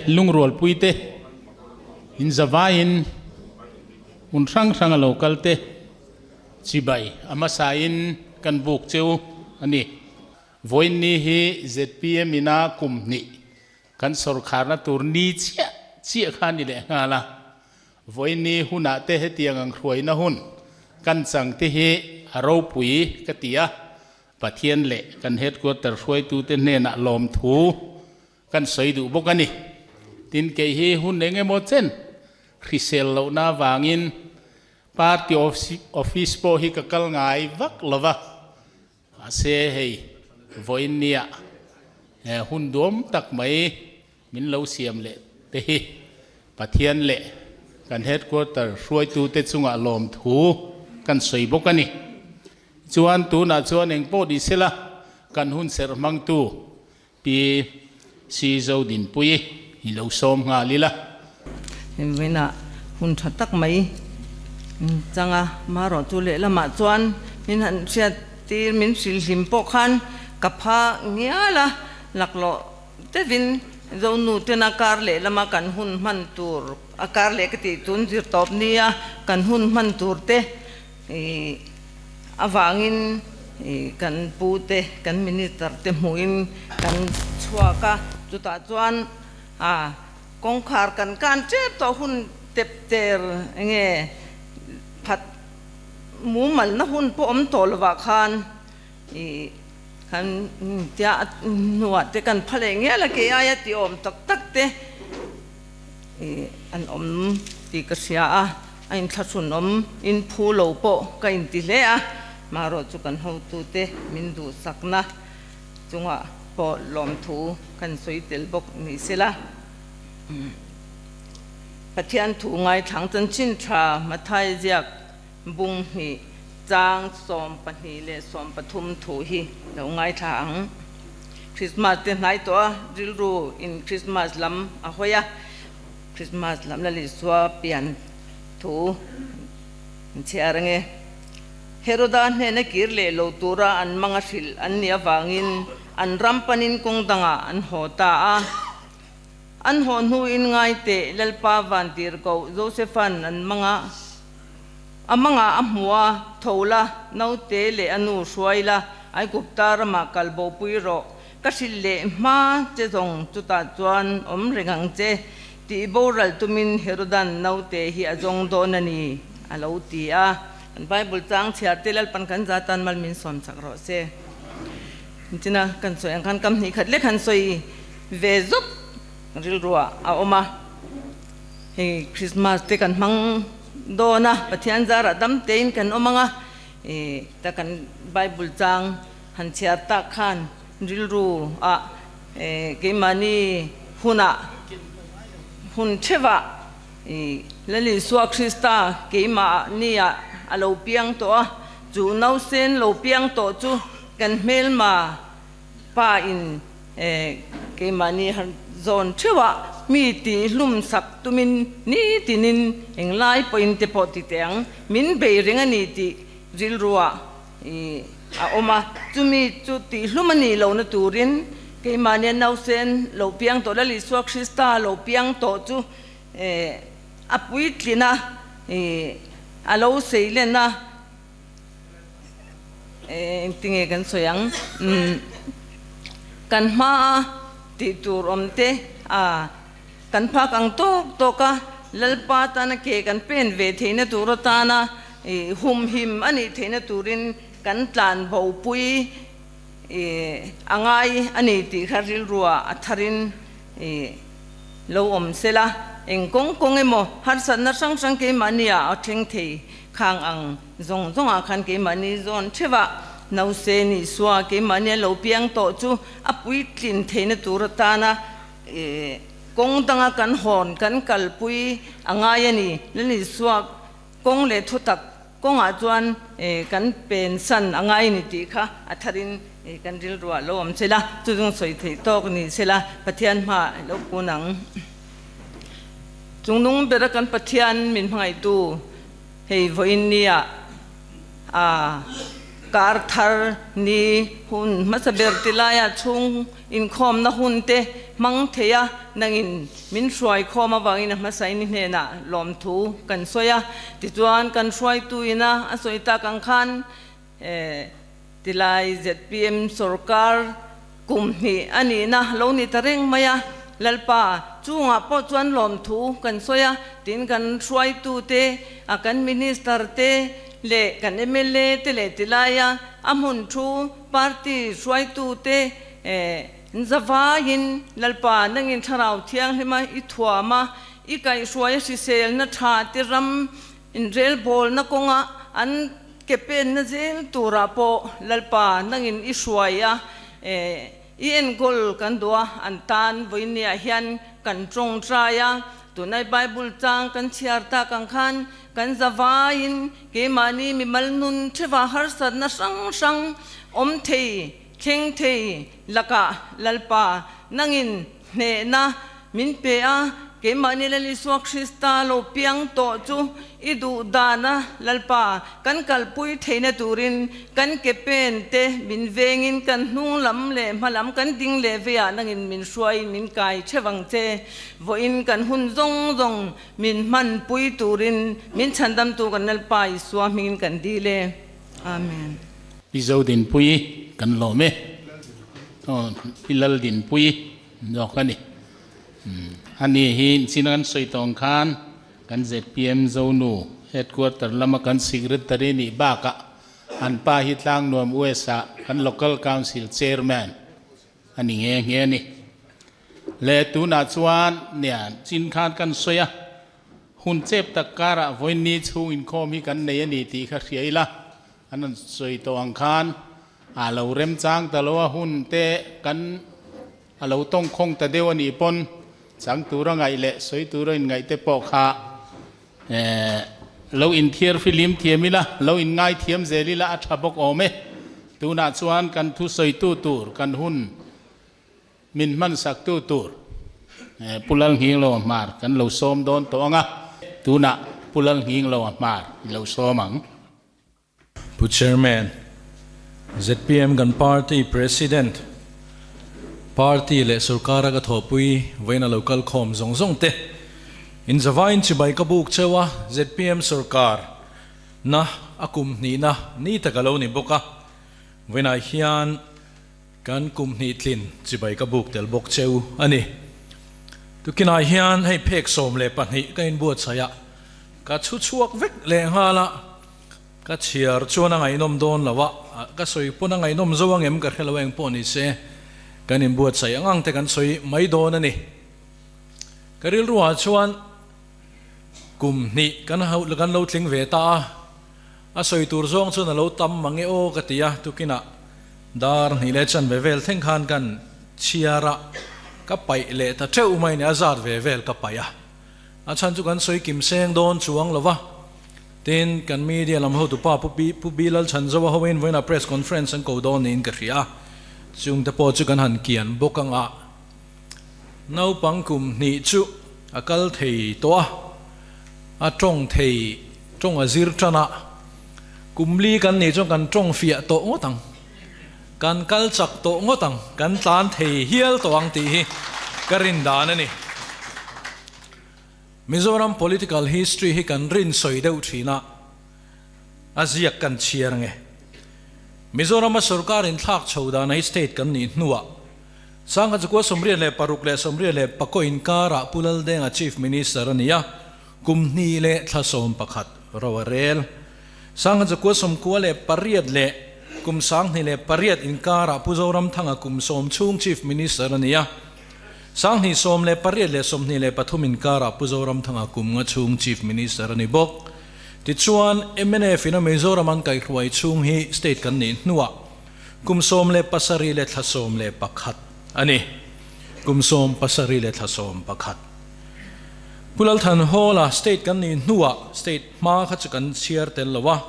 lungrualpui te, in zavaiin hmun hrang hrang a lo kal te chibai a hmasain kan buk cheu a ni. Vawiinni hi zpm ina kum hnih kan sawrkharna tur ni chiah chiah kha a ni leh nghal a. Vawiinni hunah te hetiang ang hruaina hun kan chang te hi a ropui ka ti a, Pathian leh kan headquarter hruaitute hnenah lawmthu kan sawi duh bawk a ni. Tin, kei hi hun eng emaw chen hrisel lohna avangin party office pawh hi ka kal ngai vak lo va, mahse hei vawiinniah hun duam tak mai min lo siam leh te hi Pathian leh kan headquarter hruaitute chungah lawmthu kan sawi bawk a ni. Chuan tunah chuan eng pawh ni sela kan hun serh hmangtu Pi Si Zodinpuii hi lo sawm nghal ila. Vawiinah hun tha tak mai chang a, marawh chu lehlamah chuan min han hriat tir min hrilh hlim pawh khan ka pha ngial a, laklawh deuhin Zonu tena kar lehlama kan hun hman tur a kar leh ka tih tun zir tawp nia kan hun hman tur te Avangin kan pute, kan minister te hmuhin kan chhuak a, chutah chuan kawngkhar kan kan tep tawh hun tep ter enge phat mumalna hun pawh awm tawh lovah khan kan tia hnuah te kan pha leh ngial a, kei aia tih awm tak tak te an awm tih ka hria a. A inthlahrunawm in phu lo pawh ka inti hle a, marawh chu kan hotute min duhsakna chungah pawh lawmthu kan sawi tel bawk ni sela. Pathian thu ngaithlang chanchin tha Mathai ziak bung hnih chang 12 leh 13 thu hi lo ngaithla ang. Krismas te hnai tawh a, rilru in Krismas lam a hawi a. Christmas lam la Isua pian thu an chhiar ange. Heroda hnena kir leh lo tura an mang a hrilh an nih avangin an ram panin kawng dangah an haw ta a. An haw hnuin ngai teh Lalpa vantir koh Josephan an manga a mangah a hmu a, tho la, naute leh a nu hruai la, Aigupta ramah kal bopui rawh. Ka hrilh leh hma che zawng chutah chuan awm reng ang che tih boral tumin Herodan naute hi a zawng dawn a ni, a lo ti a. Kan Bible chang chhiar te Lalpan kan za tan mal min sawm chak rawh se. Nichina kan sawi ang khan kam hnih khat lek han sawi ve zawk rilruah a awm a. Hei Christmas te kan hmang dawn a, Pathian zarah dam tein kan awm ang a, ta kan Bible chang Han chhiar tak khan rilru ah keimahni hunah hun theuhah Lal Isua Krista keimahni ah a lo piang tawh a, chu nausen lo piang tawh chu kan hmelma pa in keimahni han zawn theuhah mi tihhlum sak tumin nitinin englai pawhin te pawh ti teh ang min bei reng a ni tih rilru ah I a awm a, chumi chu tihhlum a nih lohna turin keimahnia nausen lo piang tawh Lal Isua Krista lo piang tawh chu a puitlin a, a lo seilen a, engtinge kan sawi ang, kan hmaa tih tur awm te a kan phak ang tawk tawk a, Lalpa tana ke kan pen ve theihna tur atana Humhim a nih theihna turin kan tlan bopui a ngai a ni tih kha rilruah a tharin lo awm sela, eng kawng kawng emaw harsatna hrang hrang keimahniah a thleng thei khang ang zawng zawngah khan keimahni zawn theuhah nause ni sua keimahnia lo piang tawh chu a puitlin theihna tur atana kawng danga kan hawn kan kalpui a ngai a ni. Lalisua Kawng leh thutak kawngah chuan kan pensan a ngai ni tih kha a tharin kan rilruah lo awm sela, chu chung sawi theih tawk ni sela Pathian hmaah lo kun ang. Chungnung bera kan Pathian min hmangaihtu hei vawiin nia a kar thar ni hun hmasa ber ti laiah chhung inkhawmna hun te hmang thei a, nangin min hruai khawm avangin a hmasain i hnenah lawmthu kan sawi a. Tichuan kan hruaitu ina a sawi tak ang khan tilai zpm sorkar kum hnih a nihna lo ni ta reng mai a, Lalpa chungah pawh chuan lawmthu kan sawi a, tin kan hruaitute a kan minister te leh kan mla te leh tilaia a hmun thu party hruaitute zavaiin Lalpa nangin Thlarau Thianghlima i thuam a, i kaihhruai a hriselna tha te ram inrelbawlna kawnga an ke penna zel turah pawh Lalpa nangin i hruai a, i enkawl kan duh a, an tan vawinia hian kan tawngtai a, tunai Bible chang kan chhiar tak ang khan kan zavaiin keimahni mimal nun theva harsatna hrang hrang awm thei Thleng thei lakah Lalpa nangin hnehna min pe a, keimahni Lal Isua Krista lo piang tawh chu i duh dana Lalpa kan kalpui theihna turin kan ke pen te min vengin kan hnung lam leh hma lam kan ding leh veiah nangin min hruaiin min kai theuh ang che. Vawiin kan hun zawng zawng min hmanpui turin min chhandamtu kan Lalpa Isua hmingin kan dil e. Amen. Pi Zodinpuii kan lawm e. Aw Pi Laldinpuii zawk a ni. Ani hi chin kan sawi tawng khan kan zpm Zonu headquarter lama kan secretary nih bakah an pa hi Tlangnuam US ah kan local council chairman a ni nghe nghe a ni. Le tunah chuan nia chin khan kan sawi a. Hun chep tak karah vawiinni chhung inkhawm hi kan nei a ni tih kha hria ila, an rawn sawi tawh ang khan a lo remchang ta lo a, hun te kan a lo tawngkhawng ta deuh a nih pawn chang tura ngaih leh sawi tura inngaih te pawh kha lo inthiar fihlim thiam ila, lo inngai thiam zel ila a tha bawk awm e. Tunah chuan kan thusawitu tur kan hun Min hmansaktu tur Pu Lalnghingloa Hmar kan lo sawm dawn tawh ang a, tunah Pu Lalnghingloa Hmar i lo sawm ang. Pu Chairman, zpm kan party President, party leh sorkara ka thawhpui vawiin a lo kal khawm zawng zawng te, in zavaiin chibai ka buk cheu a, zpm sorkar na a kum hnihna ni tak a lo ni bawk a, vawiinah hian Kan kum hnih tlin chibai ka buk tel bawk cheu a ni. Tukinah hian hei phek 12 ka inbuatsaih a, ka chhu chhuak vek leh nghal a, ka chhiar chuan a ngaihnawm dawn lo a, ka sawi pawn a ngaihnawm zo ang em ka hre lo eng pawh ni se, kan inbuatsaih ang ang te kan sawi mai dawn a ni. Ka rilruah chuan kum hnih kan kan lo tling ve ta a, a sawi tur zawng chuan a lo tam mang e aw ka ti a, tukinah Dar hnih leh chanve vel thleng khan kan chhiar a, ka paih leh ta teuh mai ni, a zat ve vel ka paih a. A chhan chu kan sawi kim seng dawn chuang lo va. Tin, kan media lam hotu pa Pu Pi Pu Bilal Chhanzoa hoin vawiinah press conference an ko dawn niin ka hria a, chungte pawh chu kan han kian bawk ang a. Naupang kum hnih chu a kal thei tawh a, a tawng thei tawng a zir tan a, Kum li kan nih chuan kan tawng fiah tawh ngawt ang, kan kal chak tawh ngawt ang, kan tlan thei hial tawh ang tih hi ka rin dan a ni. Mizoram political history hi kan rin sawi deuh thin a, a ziak kan chhiar nge. Mizorama sorkar inthlak chho dana hi state kan nih hnuah Sangha Chukua 86 leh 84 inkarah Pu Laldenga Chief Minister a ni a, Kum hnih leh thla 11 ro a rel. Sangha zakua 98 leh kum 2008 inkarah Pu Zoramthanga kum 10 chhung Chief Minister a ni a. 2018 leh 23 inkarah Pu Zoramthanga kum nga chhung Chief Minister a ni bawk. Tichuan, mnf in a Mizoram an kaihruai chhung hi state kan nih hnuah kum 17 leh thla 11 a ni. Kum 17 leh thla 11. Pu Lalthan Hall-a state kan nih hnuah state hma kha chu kan chhiar tel lo a,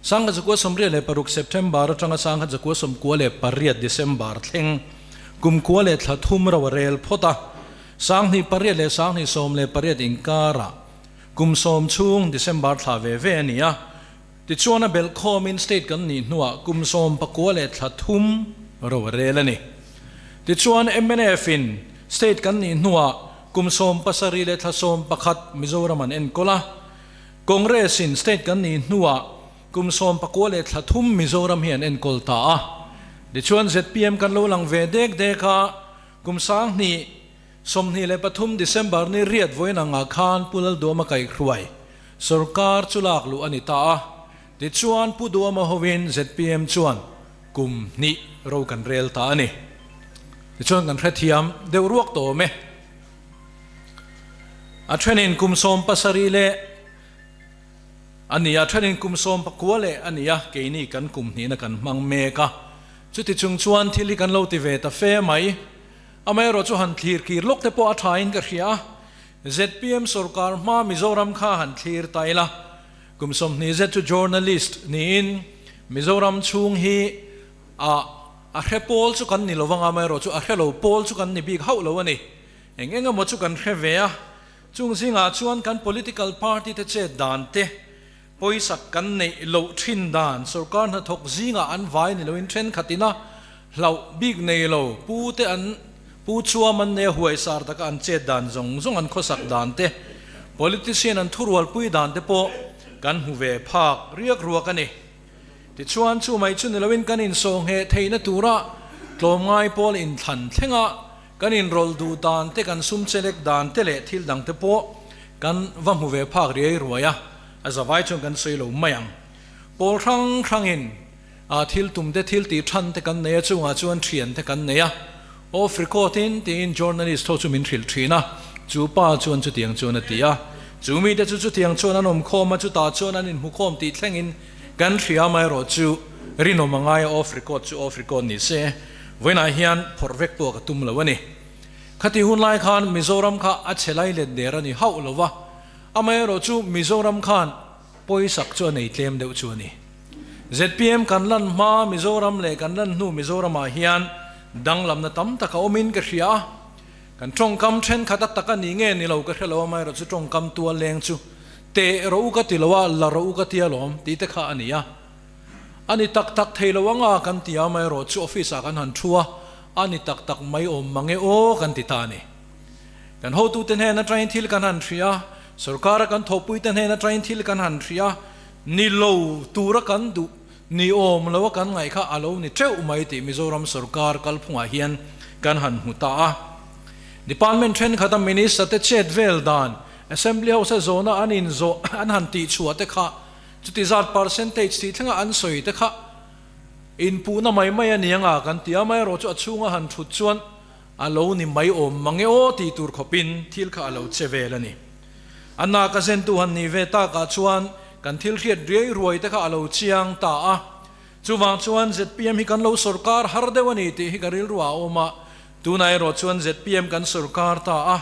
1986 September atanga 1998 December thleng kum kua leh thla thum ro a rel phawt a, 2008 leh 2018 inkarah kum 10 chhung December thla ve ve a ni a, tichuan a belh khawmin state kan nih hnuah kum 19 leh thla thum ro a rel a ni. Tichuan mnf in. State kan nih hnuah kum 70 leh thla 11 Mizoram an enkawl a. Congress in State kan nih hnuah kum 19 leh thla thum Mizoram hi an enkawl ta a. Tichuan zpm kan lo lang ve dek dek a, kum 2023 December ni riat vawiin angah khan Pu Lalduama kaihhruai sorkar chu lak luh a ni ta a. Tichuan Pu Duama hovin zpm chuan kum hnih ro kan rel ta a ni. Tichuan kan hrethiam deuh ruak tawh awm e. A thenin kum 70 leh a ni a, thenin kum 19 leh a ni a, keini kan kum hnihna kan hmang mek a. Chuti chung chuan thil hi kan lo ti ve ta fe mai. Amaherawh chu han thlir kir lawk te pawh a thain ka hria a. Zpm sorkar hma Mizoram kha han thlir ta ila. Kum 20 zet chu journalist niin Mizoram chhung hi a a hre pawl chu kan ni lo vang a, amaherawh chu a hre lo pawl chu kan ni bik hauh lo a ni. Eng eng emaw chu kan hre ve a, chung zingah chuan kan political party te chet dan te, pawisak kan neih loh thin dan, sorkar hnathawk zingah an vai ni loin thenkhatin a hlauh bik nei lo, pu te an pu chuam an nei a huaisar taka an chet dan zawng zawng an khawsak dan te, politician an thurualpui dan te pawh kan hmu ve phak riak ruak a ni. Tichuan chu mai chu ni loin kan insawhngheh theihna tura tlawmngai pawl inthlan thlenga kan inrawlh duh dan te, kan sum chelek dan te leh thil dang te pawh kan va hmu ve phak riai ruai a, a zavai chuan kan sawi lo mai ang. Pawl hrang hrangin a thil tum te, thil tih than te kan nei a, chungah chuan thian te kan nei a. Off record in tiin journalist ho chu min hrilh thin a, chu pa chuan chutiang chuan a ti a. Chu mite chu chutiang chuan an awm khawm a, chutah chuan an inhmu khawm tih thlengin kan hria amaherawh chu rinawm a ngai a, off record chu off record ni se, vawiinah hian phawrh vek pawh ka tum lo a ni. Khati hun lai khan Mizoram kha a chhe lai let der a ni hauh lo va, amaherawh chu Mizoram khan Pawisak chu a nei tlem deuh chu a ni. Zpm kan lan hma Mizoram leh kan lan hnu Mizoramah hian danglamna tam tak a awmin ka hria a. Kan tawngkam thenkhat a tak a ni nge ni lo ka hre lo, amaherawh chu tawngkam tual leng chu teh rawh u ka ti lo a, la rawh u ka ti alawm tih te kha a ni a. A ni tak tak thei lo anga kan ti a, amaherawh chu office ah kan han thu a, a ni tak tak mai awm mang e aw kan ti ta a ni. Kan hotute hnen atangin thil kan han hria a, sorkara kan thawhpuite hnen atangin thil kan han hria a, ni lo tura kan duh, ni awm loa kan ngaih kha a lo ni teuh mai tih Mizoram sorkar kalphungah hian kan han hmu ta a. Department thenkhat a Minister te chet vel dan, Assembly House a zawhna an inzawh an han tihchhuah te kha, chuti zat percentage tih thlenga an sawi te kha inpuhna mai mai a ni anga kan ti a, amaherawhchu a chhunga han thut chuan A lo ni mai awm mang e aw tih tur khawpin thil kha a lo che vel a ni. A nak a zentu han nih ve takah chuan kan thil hriat riai ruai te kha a lo chiang ta a. Chuvang chuan zpm hi kan lo sawrkar har deuh a ni tih hi ka rilru ah a awm a. Tunah erawh chuan zpm kan sawrkar ta a,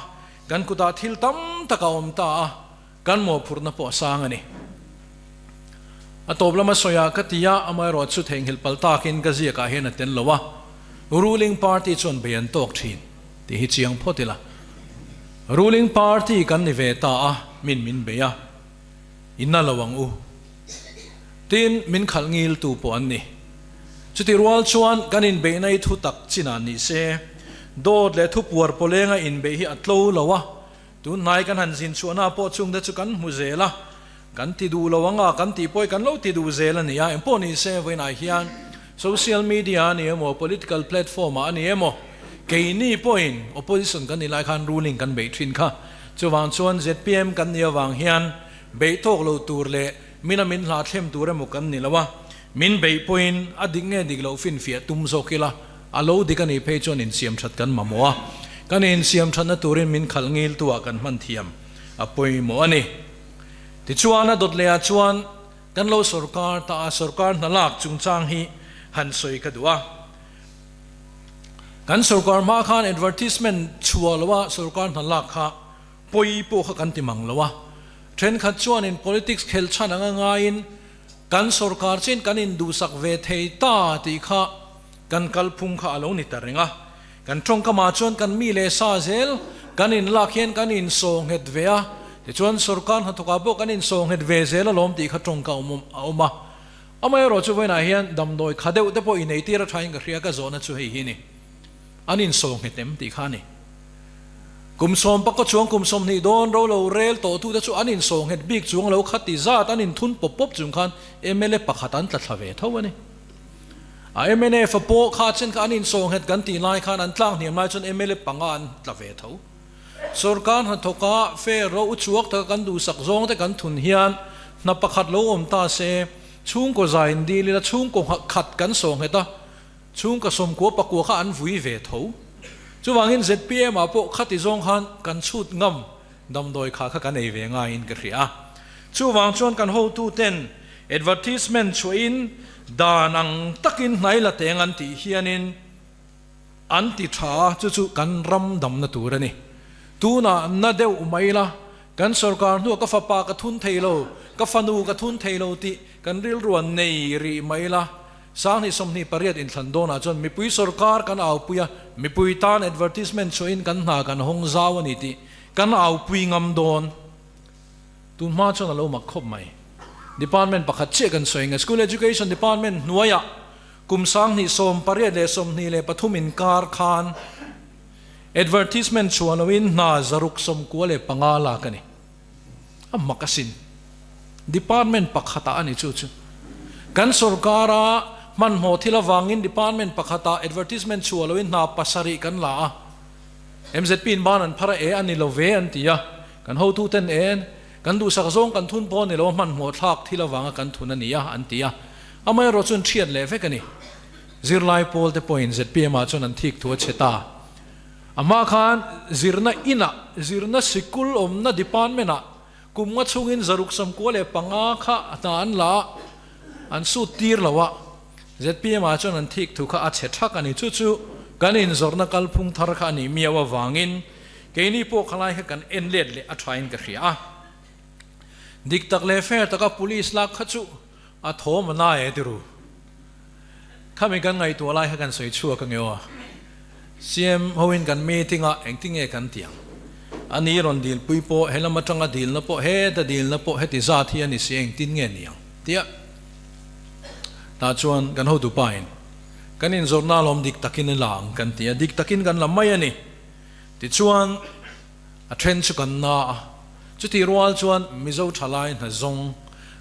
kan kutah thil tam tak a awm ta a, kan mawhphurhna pawh a sang a ni. A tawp lama sawiah ka ti a, amaherawh chu theihnghilh palh takin ka ziakah hian a tel lo a, ruling party chuan bei an tawk thin tih hi chiang phawt ila. Ruling party kan ni ve ta a, min min bei a, i na lo ang u. Tin, min khalh ngiltu pawh an ni. Chuti rual chuan kan inbeihna hi thu tak chinah ni se, dawt leh thupuar pawlenga inbeih hi a tlo lo a, Tunhnai kan han zin chhuahna pawh chungte chu kan hmu zel a, kan ti duh lo anga kan tih pawh hi kan lo ti duh zel a ni a, engpawh ni se vawiinah hian social media a ni emaw, political platform ah a ni emaw, keini pawhin opposition kan nih lai khan ruling kan beih thin kha. Chuvang chuan zpm kan nih avang hian beih tawk lo tur leh mina min hla thlem tur emaw kan ni lo a, min beih pawhin a dik nge dik loh finfiah tum zawk ila, A lo dik a nih phei chuan insiam that kan mamawh a, kan insiam thatna turin min khalh ngiltu ah kan hman thiam a pawimawh a ni. Tichuan a dawt leh ah chuan kan lo sawrkar ta a, sawrkar hna lak chungchang hi han sawi ka duh a. Kan sawrkar hma khan advertisement chhuah lo a sawrkar hna lak kha pawi pawh kha kan ti mang lo a. Thenkhat chuanin politics khelh chhan anga ngaiin kan sawrkar chin kan induhsak ve thei ta tih kha Kan kalphung kha a lo ni ta reng a, kan tawngkamah chuan kan mi leh sa zel kan inlak hian kan insaw nghet ve a, tichuan sorkar hnathawkah pawh kan insaw nghet ve zel alawm tih kha tawngka a awm a. Amaherawh chu vawiinah hian damdawi kha deuh te pawh ineitir a thain ka hria ka zawhna chu hei hi ni. An insaw nghet em tih kha a ni. Kum sawm pakua chuang kum 20 dawn ro lo rel tawhtute chu an insawnghet bik chuang lo kha ti zat an inthun pawp pawp chung khan mla pakhat an tla thla ve tho a ni. A mnf a pawh kha chen kha an insawnghet kan tih lai khan an tlak hniam lai chuan mla panga an tla ve tho. Sorkar hnathawka fair ro uchuak taka kan duhsak zawngte kan thun hian hna pakhat lo awm ta se, chhungkaw zain dil ila chhungkaw khat kan sawnghet a, Chhungkaw 90 pakua kha an vui ve tho. Chuvangin zpm ah pawh khati zawng khan kan chhut ngam damdawi kha kha kan ei ve ngaiin ka hria a. Chuvang chuan kan hotu ten advertisement chhuahin dan ang takin hnai la teng an tih hianin an ti tha a, chu chu kan ram damna tur a ni. Tunah na deuh mai la, kan sorkar hnuah ka fapa ka thun thei lo, ka fanu ka thun thei lo tih kan rilruan nei rih mai la, Sanghnih 28 inthlan dawnah chuan mipui sorkar kan aupui a, mipui tan advertisement chhuahin kan hna kan hawng zau a ni tih kan aupui ngam dawn. Tun hma chuan a lo mak khawp mai. Department pakhat chiah kan sawi nge, School Education Department hnuaiah kum 2018 leh 23 inkar khan advertisement chhuah loin hna 695 lak a ni. A mak asin. Department pakhatah a ni chu chu. Kan sorkara hmanhmawh thil avangin department pakhatah advertisement chhuah loin hna pasarih kan la a. MZP in ban an phar a e a ni lo ve an ti a. Kan hotuten e kan duhsak zawng kan thun pawh a ni lo a hmanhmawh thlak thil avanga kan thun a ni a an ti a. Amaherawh chuan thiat leh vek a ni. Zirlai pawl te pawhin zpm ah chuan an thik thu a chhe ta. A hma khan zirna inah, zirna sikul awmna department-ah kum nga chhungin 695 kha hna an la a, an sut tir lo a, zpm ah chuan an thik thu kha a chhe thak a ni. Chu chu kan inzawrhna kalphung thar kha a nih miau avangin keini pawh khalai kha kan en let leh a thain ka hria a. Dik tak leh fair taka police lak kha chu a thawm a na e ti ru. Khami kan ngaihtuah lai kha kan sawi chhuak ange aw. CM hoin kan meeting a engtinge kan ti ang. A ni rawn dilpui pawh he lam atanga dilna pawh heta dilna pawh heti zat hi a ni si engtin nge ni ang tia tah chuan kan hotu pa in kan inzawrhna alawm dik takin a la ang kan ti a, dik takin kan la mai a ni. Tichuan a then chu kan na a, chutih rual chuan Mizo thalai hna zawng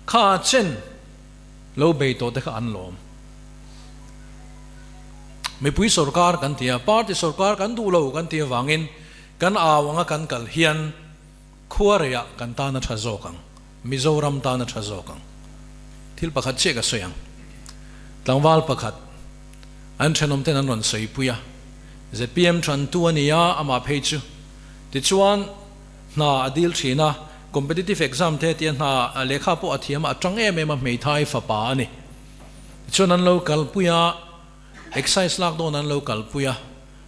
kha chen lo bei tawh te kha an lawm. Mipui sorkar kan ti a, party sorkar kan duh lo kan ti avangin kan au anga kan kal hian khuareiah kan tan a tha zawk ang, Mizoram tan a tha zawk ang. Thil pakhat chiah ka sawi ang. Tlangval pakhat an thenawm ten an rawn sawipui a, zpm tantu a ni a, amah phei chu tichuan hna a dil thin a, competitive exam te tia hna lehkha pawh a thiam a, a tang em em a, hmeithai fapa a ni. Tichuan an lo kalpui a, excise lak dawn an lo kalpui a,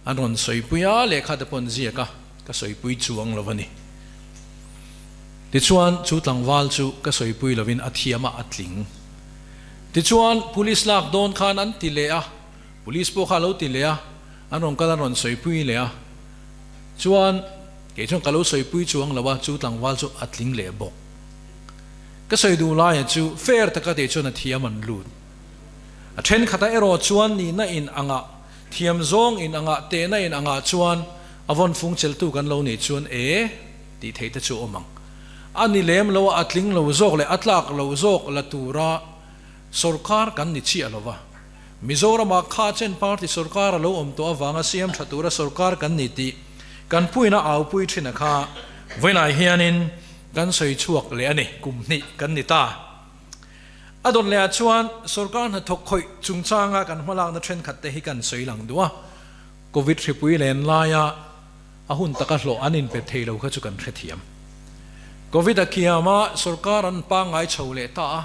an rawn sawipui a, lehkha te pawh an ziak a, ka sawipui chuang lo a ni. Tichuan chu tlangval chu ka sawipui lovin a thiam a, a tling. Tichuan police lak dawn khan an ti leh a, police pawh kha a lo ti leh a, an rawn kal an rawn sawipui leh a. Chuan kei chuan ka lo sawipui chuang lo a, chu tlangval chu a tling leh bawk. Ka sawi duh laia chu fair taka tih chuan a thiam an lut. A thenkhatah erawh chuan nihna in angah, thiam zawng in angah, tehna in angah chuan a vawn fung cheltu kan lo nih chuan e tih theih te chu a awm ang. A ni lem lo a, a tling lo zawk leh a tlak lo zawk la tura sorkar kan ni chiah lo va. Mizoramah kha chen party sorkar a lo awm tawh avanga siam tha tura sorkar kan ni tih kan puina aupui thin a kha vawiinah hianin kan sawi chhuak leh a ni, kum hnih kan ni ta. A dawt lehah chuan sorkar hnathawk khawih chungchanga kan hmalakna thenkhat te hi kan sawi lang duh a, Covid hripui len laia a hun taka hlawh an inpe thei lo kha chu kan hrethiam. Covid a kiama sorkar an pangngai chho leh ta a,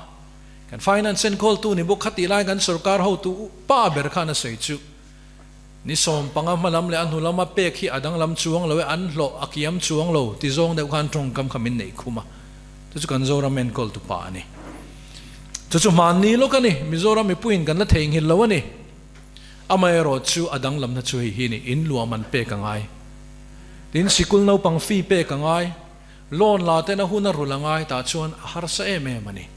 Kan finance enkawltu ni bawk kha tih lai kan sorkar hotu pa ber khan a sawi chu ni 15 hma lam leh a hnu lama pek hi a danglam chuang lo e, an hlawh a kiam chuang lo ti zawng deuh khan tawngkam kha min neih khum a, chu chu kan Zoram enkawltu pa a ni. Chu chu hmanni lawk a ni, Mizoram mipuiin kan la theihnghilh lo a ni. Amaherawh chu a danglamna chu hei hi ni, in luam an pek a ngai, tin sikul naupang fee pek a ngai, Loan la ten a hun a rul a ngai tah chuan a harsa em em a ni.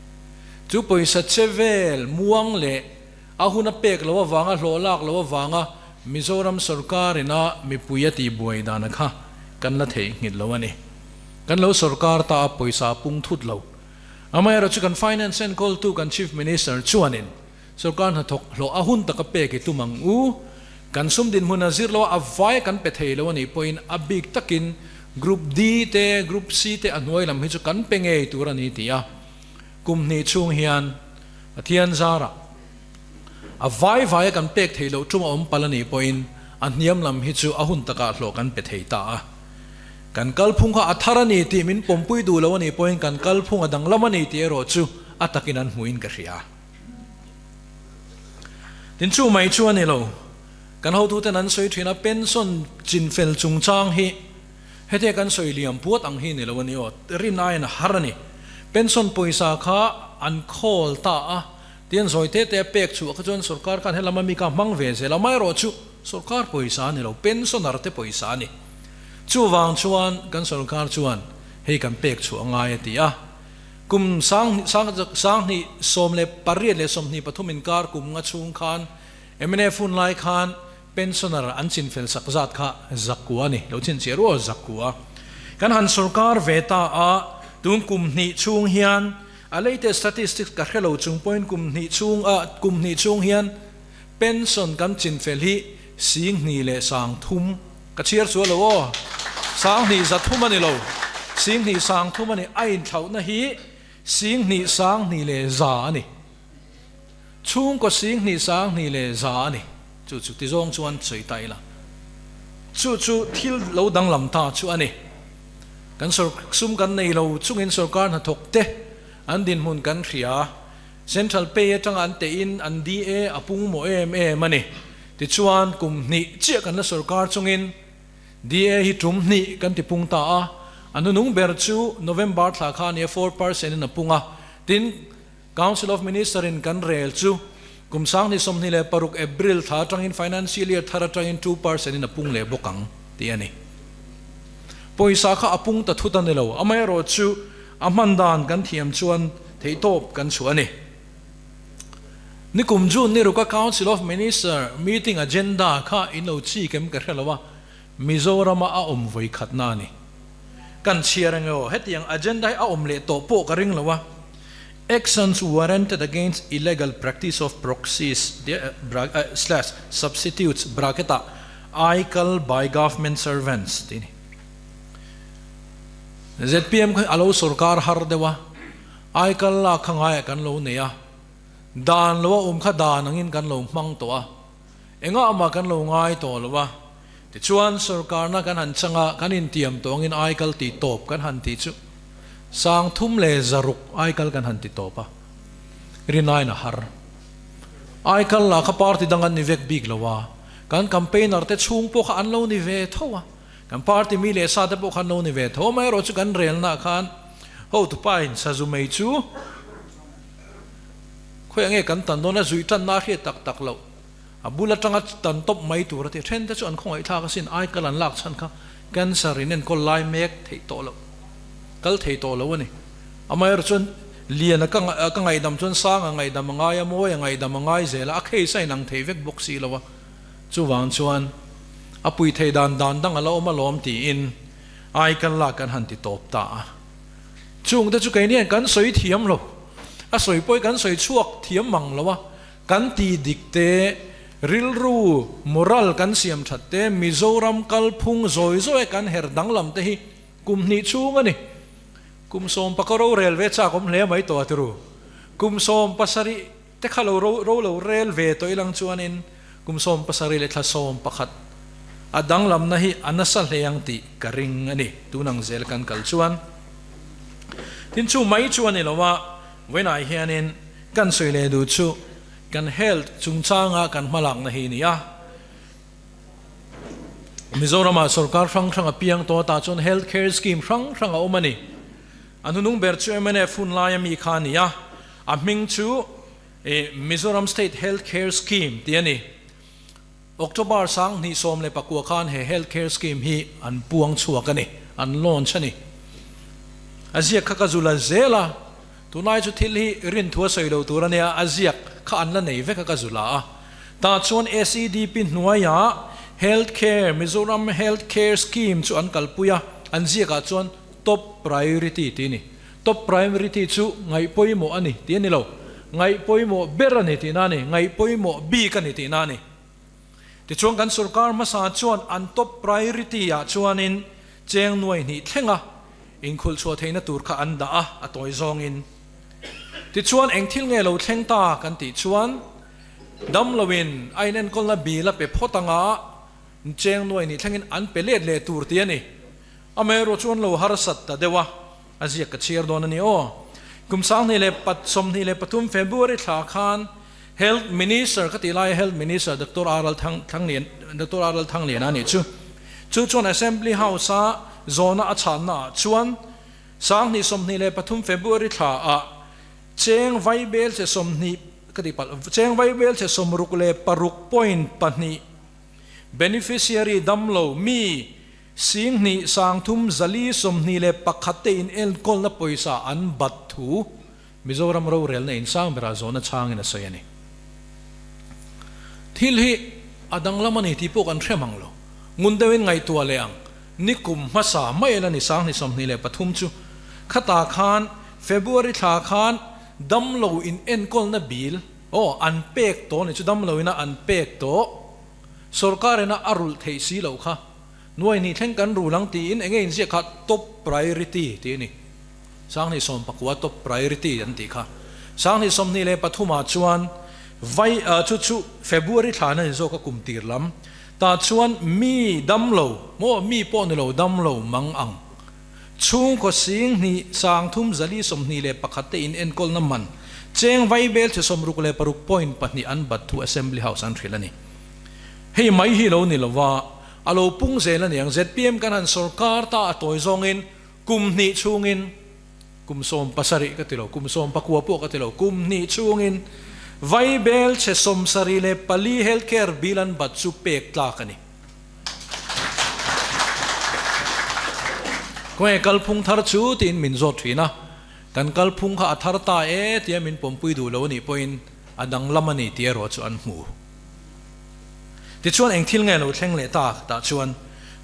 Chu pawisa che vel muang leh a hun a pek lo avanga hlawh lak lo avanga Mizoram sorkar ina mipui a tih buai dan a kha kan la theihnghilh lo a ni. Kan lo sorkar ta a pawisa pung thut lo. Amaherawhchu kan Finance enkawltu kan Chief Minister chuanin sorkar hnathawk hlawh a hun taka pek i tum ang u. Kan sum dinhmun a zir lo a, a vai kan pe thei lo a nih pawhin a bik takin Group D te, Group C te a hnuai lam hi chu kan pe ngei tur a ni ti a. Kum hnih chhung hian Pathian zarah a vai vaia kan pek theih loh tum a awm palh a nih pawhin a hniam lam hi chu a hun takah hlawh kan pe thei ta a. Kan kalphung kha a thar a ni tih min pawmpui duh lo a nih pawhin kan kalphung a danglam a ni tih erawh chu a takin an hmuhin ka hria. Tin chu mai chu a ni lo. Kan hotuten an sawi thin a, pension chinfel chungchang hi Hetia kan sawi liam puat ang hi ni lo a ni aw, rin aiin a har a ni. Pension pawisa kha an khawl ta a, tian zawi te te a pek chhuah kha chuan sorkar khan helama mi kha hmang ve zel a, amaherawh chu sorkar pawisa a ni lo, pensioner te pawisa a ni. Chuvang chuan kan sorkar chuan hei kan pek chhuah a ngai a ti a. Kum sang sang sanghnih 18 leh 23 inkar kum nga chhung khan mnf hun lai khan Pensioner an chinfel sak zat kha zakua a ni, lo chhinchhiah rual zakua. Kan han sorkar ve ta a, tun kum hnih chhung hian a latest statistics ka hre lo chung pawhin kum hnih chhung a kum hnih chhung hian pension kan chinfel hi sing hnih leh sang thum ka chhiar chu a lo aw, sang hnih za thum a ni lo, sing hnih sang thum a ni, a inthlauhna hi sing hnih sang hnih leh za a ni. Chhungkaw sing hnih sang hnih leh za a ni. Chu chu ti zawng chuan sawi ta ila. Chu chu thil lo danglam ta chu a ni. Kan sawr sum kan nei lo chungin sawrkar hnathawk te an dinhmun kan hria. Central pay atanga an teh in an DA a pung mawh em em a ni. Tichuan kum hnih chiah kan la sawrkar chungin DA hi tum hnih kan ti pung ta a. A hnunung ber chu November thla kha a nia 4% in a pung a. Tin, Council of Minister in kan rel chu kum 2026 April thla atangin Financial Year thar atangin 2% in a pung leh bawk ang tih a ni. Pawisa kha a pung ta thut a ni lo, amaherawh chu a hman dan kan thiam chuan theihtawp kan chhuah a ni. Nikum June ni ruka Council of Minister meeting agenda kha in lo chik em ka hre lo a, Mizorama a awm vawi khatna a ni. Kan chhiar ang emaw hetiang agenda hi a awm leh tawh pawh ka ring lo a. Actions warranted against illegal practice of proxies slash substitutes bracket ah aikal by government servants tih a ni. Zpm kha a lo sorkar har deuh a, aikal lak kha ngaiah kan lo nei a, dan lo a awm kha dan angin kan lo hmang tawh a, engah mah kan lo ngai tawh lo a. Tichuan, sorkarna kan han chang a, kan intiam tawh angin aikal tih tawp kan han tih chu 306 aikal kan han ti tawp a, rinaiin a har. Aikal lah kha party dang an ni vek bik lo a, kan campaigner te chhung pawh kha an lo ni ve tho a, kan party mi leh sa te pawh kha an lo ni ve tho a, amaherawhchu kan relna ah khan hotupa in sazu mei chu khawiah nge kan tan dawn a, zuih tanna a hriat tak tak loh. A bul atanga tan tawp mai tur a ti. Then te chu an khawngaihthlak asin, aikal an lak chhan kha cancer in enkawl lai mek theih tawh loh, kal thei tawh lo a ni. Amaherawh chuan Liana ka ka ngaihdam chuan Sanga ngaihdam a ngai a, Mawia ngaihdam a ngai zel a, a case a inang thei vek bawk si lo a. Chuvang chuan a pui thei dan dan dang a la awm alawm tiin aikal lak kan han ti tawp ta a. Chung te chu keini kan sawi thiam lo, a sawi pawh hi kan sawi chhuak thiam mang lo a. Kan ti dik te, rilru, moral kan siam that te, Mizoram kalphung zawi zawi kan her danglam te hi kum hnih chhung a ni. Kum sawm paka ro rel ve chak awm hle mai tawh a tiru. Kum 17 te kha lo ro ro lo rel ve tawh ilang chuanin kum 17 leh thla 11 a danglamna hi a nasa hle ang tih ka ring a ni. Tunang zel kan kal chuan. Tin chu mai chu a ni lo a, vawiinah hianin Kan sawi leh duh chu kan health chungchanga kan hmalakna hi a ni a. Mizoramah sorkar hrang hrang a piang tawh tah chuan health care scheme hrang hrang a awm a ni. A hnunung ber chu mnf hun laia mi kha a ni a, a hming chu Mizoram State Health Care Scheme tih a ni. October 2019 khan he health care scheme hi an puang chhuak a ni, an launch a ni. A ziak kha ka zul a zel a, tunlai chu thil hi rinthu a sawi lo tur a nia, a ziak kha an la nei vek a ka zul a a. Tah chuan SEDP hnuaiah Health Care, Mizoram Health Care Scheme chu an kalpui a, an ziakah chuan Top Priority tih a ni. Top Priority chu ngaih pawimawh a ni tih a ni lo, ngaih pawimawh ber a ni tihna a ni, ngaih pawimawh bik a ni tihna a ni. Tichuan kan sorkar hmasa chuan an Top Priority ah chuanin cheng nuai hnih thlenga inkhulh chhuah theihna tur kha an dah a, a tawi zawngin. Tichuan eng thil nge lo thleng ta kan tih chuan damloin a inenkawlna bill a pe phawt anga cheng nuai hnih thlengin an pe let leh tur tih a ni. Amaherawh chuan lo harsat ta deuh a, a ziak ka chhiar dawn a ni aw. Kum 2023 February thla khan Health Minister ka tih laia Health Minister Doctor Aral Thanglian Doctor Aral Thangliana a nih chu. Chu chuan Assembly House-a zawhna a chhanna ah chuan 2023 February thla ah cheng vaibel che 20 ka tih palh cheng vaibel che 66 point pahnih beneficiary damlo mi 2 3 4 21 te in enkawlna pawisa an bat thu Mizoram rorelna in sang berah zawhna chhangin a sawi a ni. Thil hi a danglam a ni tih pawh kan hre mang lo. Ngun deuhin ngaihtuah leh ang, nikum hmasa mai la ni 2023 chu khatah khan February thla khan damlo in enkawlna bill aw an pek tawh ni chu damlo ina an pek tawh sorkar ina a rulh theih si loh kha nuai hnih thleng kan rul ang tiin enge inziak kha top priority tih a ni. 2019 top priority an tih kha. 2023 ah chuan vai chu chu February thla na ni zawk a kum tir lam tah chuan mi dam lo maw mi pawh ni lo dam lo mang ang chhungkaw 2 3 4 21 te in enkawlna man cheng vai bel che 66 point pahnih an bat thu Assembly House an hrilh a ni. Hei mai hi lo ni lova a lo pung zel a niang zpm kan han sorkar ta a tawi zawngin Kum hnih chhungin, kum 17 ka ti lo, kum 19 pawh ka ti lo, kum hnih chhungin Vaibel chhe 74 health care bill an bat chu pek tlak a ni. Khawnge kalphung thar chu tiin min zawt thin a, kan kalphung kha a thar ta e tia min pawmpui duh lo a nih pawhin a danglam a ni tih erawh chu an hmu. Tichuan eng thil nge lo thleng leh ta tah chuan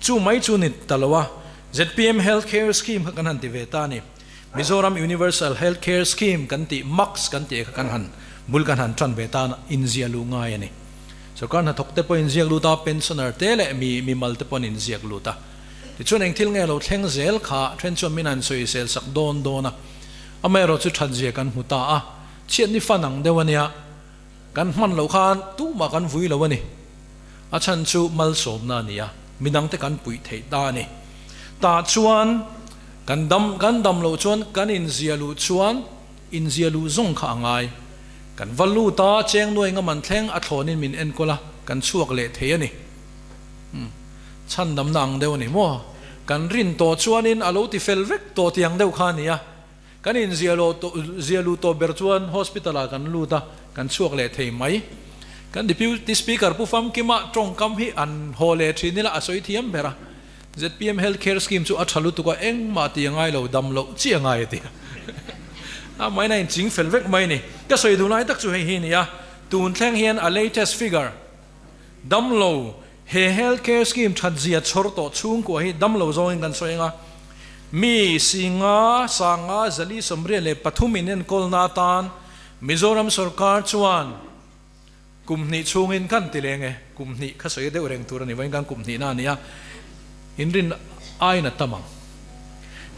chu mai chu ni ta lo a, zpm Health Care Scheme kha kan han ti ve ta a ni. Mizoram Universal Health Care Scheme kan tih, MACS kan tih kha kan han bul kan han tan ve tan a, inziah luh ngai a ni. Sorkar hnathawk te pawh inziak lut a, pensioner te leh mi mimal te pawh an inziak lut a. Tichuan eng thil nge lo thleng zel kha then chuan min han sawisel sak dawn dawn a, amaherawh chu thatzia kan hmu ta a, chhiatni fan ang deuh a nia. Kan hman loh khan tumah kan vui lo a ni. A chhan chu malsawmna a ni a, midangte kan puih theih ta a ni. Tah chuan kan dam kan dam loh chuan kan inzia luh chuan inzia luh zawng kha a ngai. Kan va lut a, cheng nuai ngam an thleng a thlawnin min enkawl a, kan chhuak leh thei a ni. Umm, chhandamna ang deuh a ni maw? Kan rin tawh chuanin a lo ti fel vek tawh tih ang deuh kha a ni a. Kan inzia lo zia luh tawh ber chuan hospital ah kan lut a, kan chhuak leh thei mai. Kan Deputy Speaker Pu Famkima tawngkam hi an haw leh thin ila a sawi thiam ber a. Zpm Health Care Scheme chu a tha lutuk a, engmah tih a ngai lo, dam loh chi a ngai a ti. A main a inching fel vek mai a ni. Ka sawi duh lai tak chu hei hi a ni a, tun thleng hian a latest figure dam lo He Health Care Scheme that zia chhawr tawh chhungkua hi damlo zawngin kan sawi ang a, mi 500, 500, 483 in enkawlna atan Mizoram sorkar chuan kum hnih chhungin kan ti leng e, kum hnih kha sawi deuh reng tur a ni vawiin kan kum hnihna a ni a, inrin aiin a tam ang.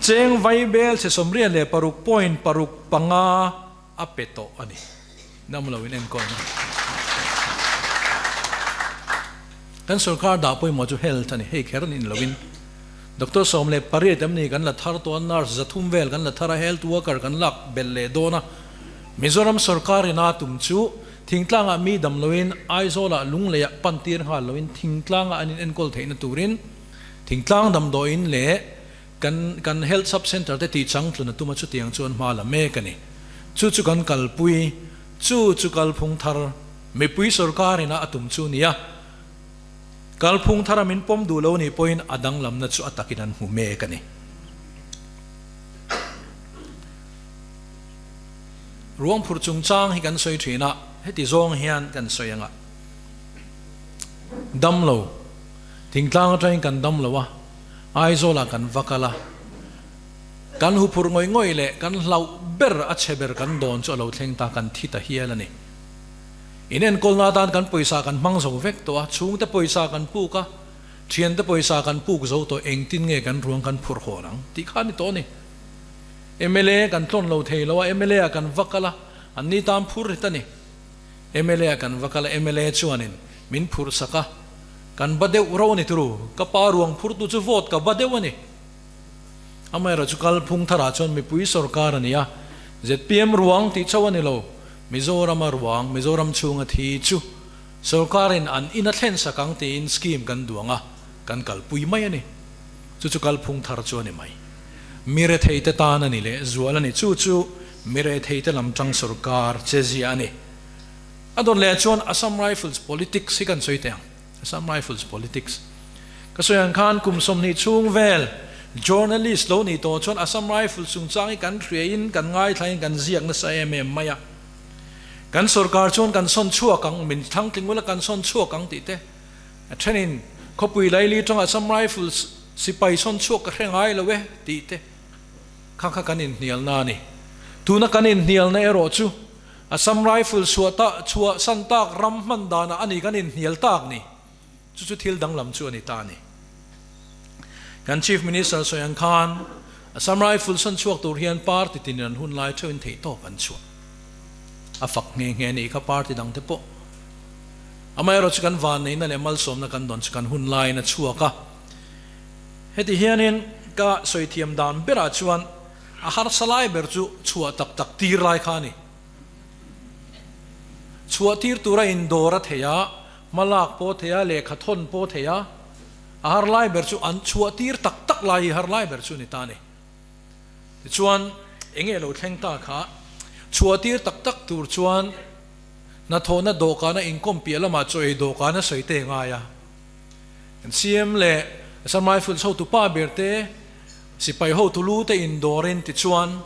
Cheng vaibel chhe 86 point paruk panga a pe tawh a ni. Damlo in enkawlna. Kan sorkar dah pawimawh chu health a ni. Hei kher nin lovin Doctor 18 em ni kan la thar tawh a, nurse 300 vel kan la thar a, health worker kan lak belh leh dawn a. Mizoram sorkar ina tum chu thingtlangah mi dam loin Aizawlah lungleiah pan tir nghal loin thingtlangah an in enkawl theihna turin thingtlang damdawiin leh Kan kan Health Sub Centre te tih changtlun a tum a chutiang chuan hma la mek a ni. Chu chu kan kalpui, chu chu kalphung thar mipui sorkar ina a tum chu nia. Kalphung thara min pawm duh lo nih pawhin a danglamna chu a takin an hmu mek a ni. Ruang phurh chungchang hi kan sawi thin a, heti zawng hian kan sawi anga damlo. Thingtlang atangin kan dam lo a, Aizawlah kan va kal a, kan huphurh ngawih ngawih leh kan hlauh ber a chhe ber kan dawn chu a lo thleng ta, kan thi ta hial a ni. Inenkawlna atan kan pawisa kan hmang zo vek tawh a, chhungte pawisa kan puk a, thiante pawisa kan puk zo tawh, engtin nge kan ruang kan phurh hawn ang tih kha a ni tawh a ni. Mla kan tlawn lo thei lo a, mla ah kan va kal a, an ni tan phur rit a ni. Mla ah kan va kal a, mla chuanin min phurh sak a, kan ba deuh ro a ni turu, ka pa ruang phurtu chu vote ka ba deuh a ni. Amaherawhchu kalphung tharah chuan mipui sorkar a ni a, zpm ruang tih chauh a ni lo, Mizorama ruang, Mizoram chhunga thi chu sorkarin an in a thlen sak ang tiin scheme kan duang a, kan kalpui mai a ni. Chu chu kalphung thar chu a ni mai. Mi retheite tan a ni leh zual a ni. Chu chu mi retheite lam tang sorkar che zia a ni. A dawn leh chuan Assam Rifles politics hi kan sawi teh ang. Assam Rifles politics. Ka sawi ang khan kum 20 chhung vel journalist lo nih tawh chuan Assam Rifles chungchang hi kan hriain kan ngaithlain kan ziak nasa em em mai a. Kan sorkar chuan kan sawn chhuak ang, min thlang tling ula kan sawn chhuak ang tih te a thenin khawpui laili tanga Assam Rifles sipai sawn chhuak ka hre ngai lo e tih te kha kha kan inhnialna a ni. Tuna kan inhnialna erawh chu Assam Rifle chhuah ta chhuah san tak ram hman danah a ni kan inhnial tak ni. Chu chu thil danglam chu a ni ta a ni. Kan Chief Minister sawi ang khan Assam Rifle sawn chhuak tur hian party tinin an hun lai theuhin theihtawp an chhuah. A fak nghe nghe nih kha party dang te pawh. Amaherawh chu kan vanneihna leh malsawmna kan dawn chu kan hun laiin a chhuak a. Heti hianin ka sawi thiam dan berah chuan A harsa lai ber chu chhuah tak tak tir lai kha a ni. Chhuah tir tura indawr a thei a, hmalak pawh a thei a, lehkha thawn pawh a thei a, a har lai ber chu an chhuah tir tak tak lai hi har lai ber chu a ni ta a ni. Tichuan, eng nge lo thleng ta kha? Chhuah tir tak tak tur chuan hnathawhna dawhkana inkawm piah lamah chaw ei dawhkana sawi te ngai a. Kan CM leh Assam Rifles hotupa ber te, Sipai hotu lu te indawrin tichuan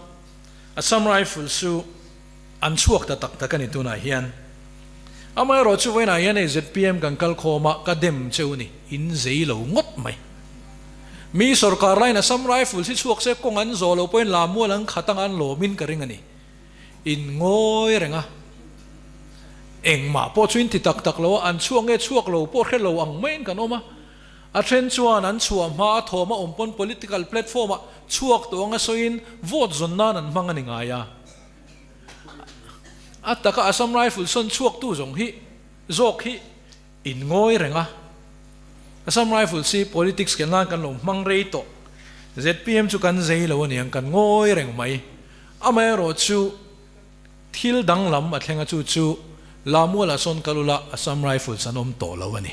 Assam Rifles chu an chhuak ta tak tak a ni tunah hian. Amaherawh chu vawiinah hian hei zpm kan kal khawm a, ka dem cheu ni, in zei lo ngawt mai. Mi sorkar laiin Assam Rifles hi chhuak se kawng an zawh loh pawhin Lamual an khat anga an lawmin ka ring a ni. In ngawi reng a, engmah pawh chu in ti tak tak lo a, an chhuak nge chhuak lo pawh hre lo ang maiin kan awm a. A then chuan an chhuah hma a thawm a awm pawn political platform ah chhuak tawh anga sawiin vote zawn nan an hmang a ni ngai a. A taka Assam Rifle sawn chhuak tu zawng hi zawk hi in ngawi reng a. Assam Rifles hi politics ken nan kan lo hmang rei tawh. Zpm chu kan zei lo aniang kan ngawi reng mai. Amaherawh chu thil danglam a thleng a chu chu Lamuala sawn kal ula Assam Rifles an awm tawh lo a ni.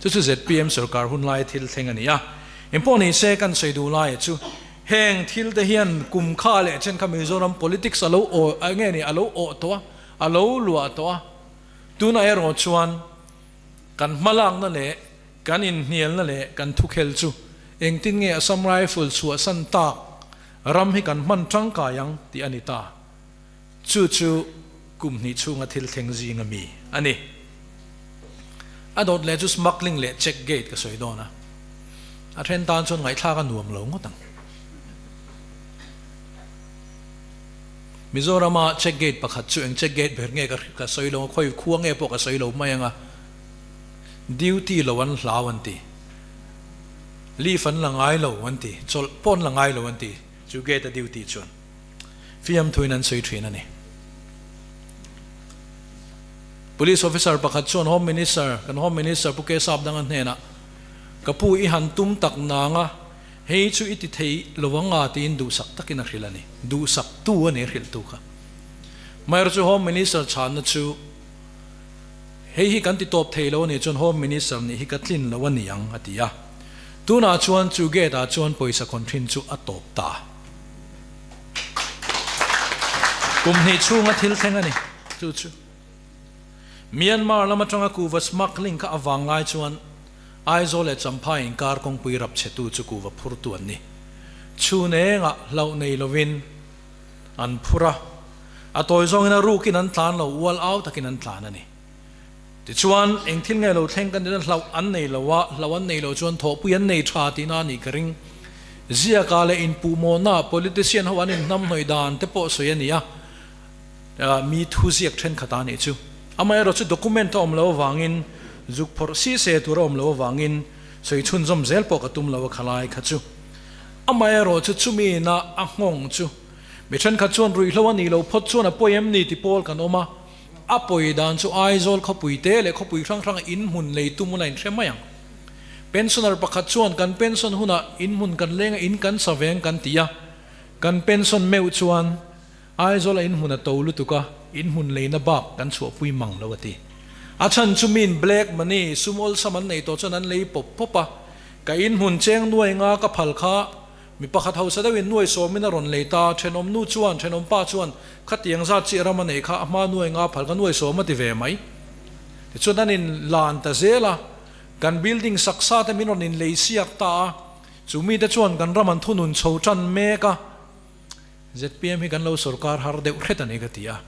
Chu chu zpm sorkar hun laia thil thleng a ni a. Engpawh ni se kan sawi duh laia chu heng thil te hian kum kha leh chen kha Mizoram politics a lo aw nge ni a lo awh tawh a, a lo luah tawh a. Tunah erawh chuan kan hmalakna leh kan inhnialna leh kan thukhel chu engtin nge Assam Rifle chhuahsan tak Ram hi kan hman tangkai ang tih a ni ta. Chu chu kum hnih chhunga thil thleng zing a mi a ni. A dawt leh chu smuggling leh check gate ka sawi dawn a. A then tan chuan ngaihthlak a nuam lo ngawt ang. Mizorama check gate pakhat chu eng check gate ber nge ka sawi lo a, khawi khua nge pawh ka sawi lo mai ang a. Duty lo an hlau an ti. Leave an la ngai lo an ti, chawlh pawh an la ngai lo an ti, chu gate a duty chuan fiamthuin an sawi thin a ni. Police officer pakhat chuan Home Minister, kan Home Minister Pu Kesap Danga hnenah, Ka pu i han tum tak nang a, hei chu i ti thei lo ang a tiin duhsak takin a hrilh a ni. Duhsak tu a ni a hrilhtu kha. Maherawhchu chu Home Minister chhanna chu, Hei hi kan ti tawp thei lo a nih chuan Home Minister nih hi ka tlin lo a ni ang, a ti a. Tunah chuan chu gate ah chuan pawisa khawn thin chu a tawp ta. Kum hnih chhunga thil thleng a ni chu chu. Myanmar lam atanga kuva smuggling kha a vang lai chuan Aizawl leh Champhai inkar kawngpui rap chhetu chu kuva phurtu an ni. Chhun engah hlauh nei lovin an phur a, a tawi zawngin a rukin an tlan lo, ual au takin an tlan a ni. Tichuan, eng thil nge lo thleng kan tihna hlauh an nei lo a, hlauh an nei lo chuan thawhpui an nei tha tihna a nih ka ring. Ziakah leh inpuhmawhnaah politician ho an inhnamhnawih dan te pawh sawi a ni a, mi thu ziak thenkhat a nih chu. Amaherawh chu document a awm lo avangin, zuk phawrh si se tur a awm lo avangin sawi chhunzawm zel pawh ka tum lo a khalai kha chu. Amaherawh chu chumi ina a nghawng chu mi thenkhat chuan ruihhlo a nih loh phawt chuan a pawi em ni ti pawl kan awm a, a pawi dan chu Aizawl khawpui te leh khawpui hrang hranga inhmun lei tum ula inhre mai ang. Pensioner pakhat chuan kan pension hunah inhmun kan leng a in kan sa veng kan ti a, kan pension meuh chuan Aizawl a inhmun a to lutuk a, inhmun leina bak kan chhuahpui mang lo a ti. A chhan chu miin black money, sum awlsam an nei tawh chuan an lei pawp pawp a, ka inhmun cheng nuai nga ka phal kha mi pakhat hausa deuhin nuai sawmin a rawn lei ta, thenawm nu chuan, thenawm pa chuan khatiang zat chiah ram a nei kha a hma nuai nga phal ka nuai sawm a ti ve mai. Tichuan an inlan ta zel a, kan building sak sa te min rawn inlei siak ta a, chu mite chuan kan ram an thunun chho tan mek a, Zpm hi kan lo sorkar har deuh hret a ni ka ti a.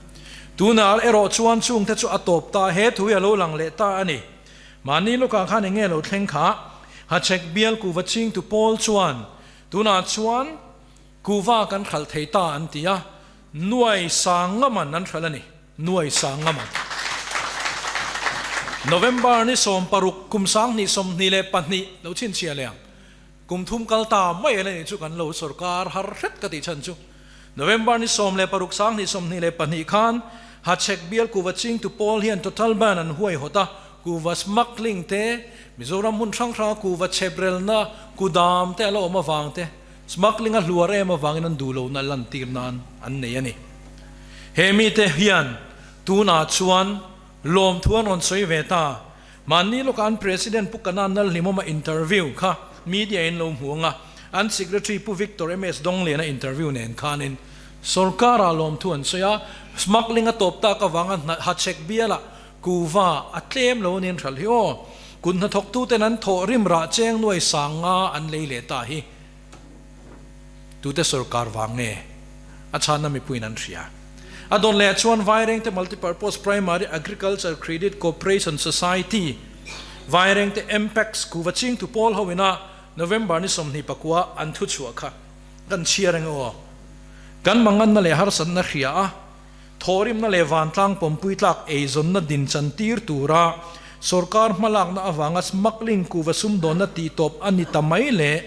Tunah erawh chuan chungte chu a tawp ta, he thu hi a lo lang leh ta a ni. Mahni lawkah khan eng nge lo thleng kha? Hachhek bial kuhva chingtu pawl chuan tunah chuan kuhva kan hralh thei ta an ti a, nuai sang ngaman an hralh a ni, nuai sang ngaman. November ni 16 kum 2022 lo chhinchhiah leh ang. Kum thum kal ta mai a nih chu kan lo sorkar har hret ka tih chhan chu. November ni 16 2022 khan Hachhek bial kuva chingtu pawl hian total ban an huaihawt a, kuva smuggling te, Mizoram hmun hrang hranga kuva chheprelna kudam te a la awm avang te, smuggling a hluar em avangin an duh lohna lantir nan an nei a ni. He mite hian tunah chuan lawmthu an rawn sawi ve ta. Mahni lawkah an President Pu Kanan Lalhlimawma interview kha media in lo hmu ang a, an Secretary Pu Victor MS Dongliana interview nen khanin sorkara lawmthu an sawi a, smuggling a tawp tak avanga Hachhek bialah kuva a tlem lo anian hralh hi aw, kut hnathawktuten an thawh rim rah cheng nuai sang nga an lei leh ta hi tute sorkar vang nge a chhanna mipuiin an hria. A dawn leh chuan Vairengte Multipurpose Primary Agriculture Credit Cooperation Society, Vairengte Mpex kuva chingtu pawl ho ina November ni 29 an thu chhuah kha kan chhiar eng aw. Kan manganna leh harsatna hria a, thawhrimna leh vantlang pawmpui tlak eizawnna din chan tir tura sorkar hmalakna avanga smuggling kuva sumdawnna tihtawp a ni ta mai leh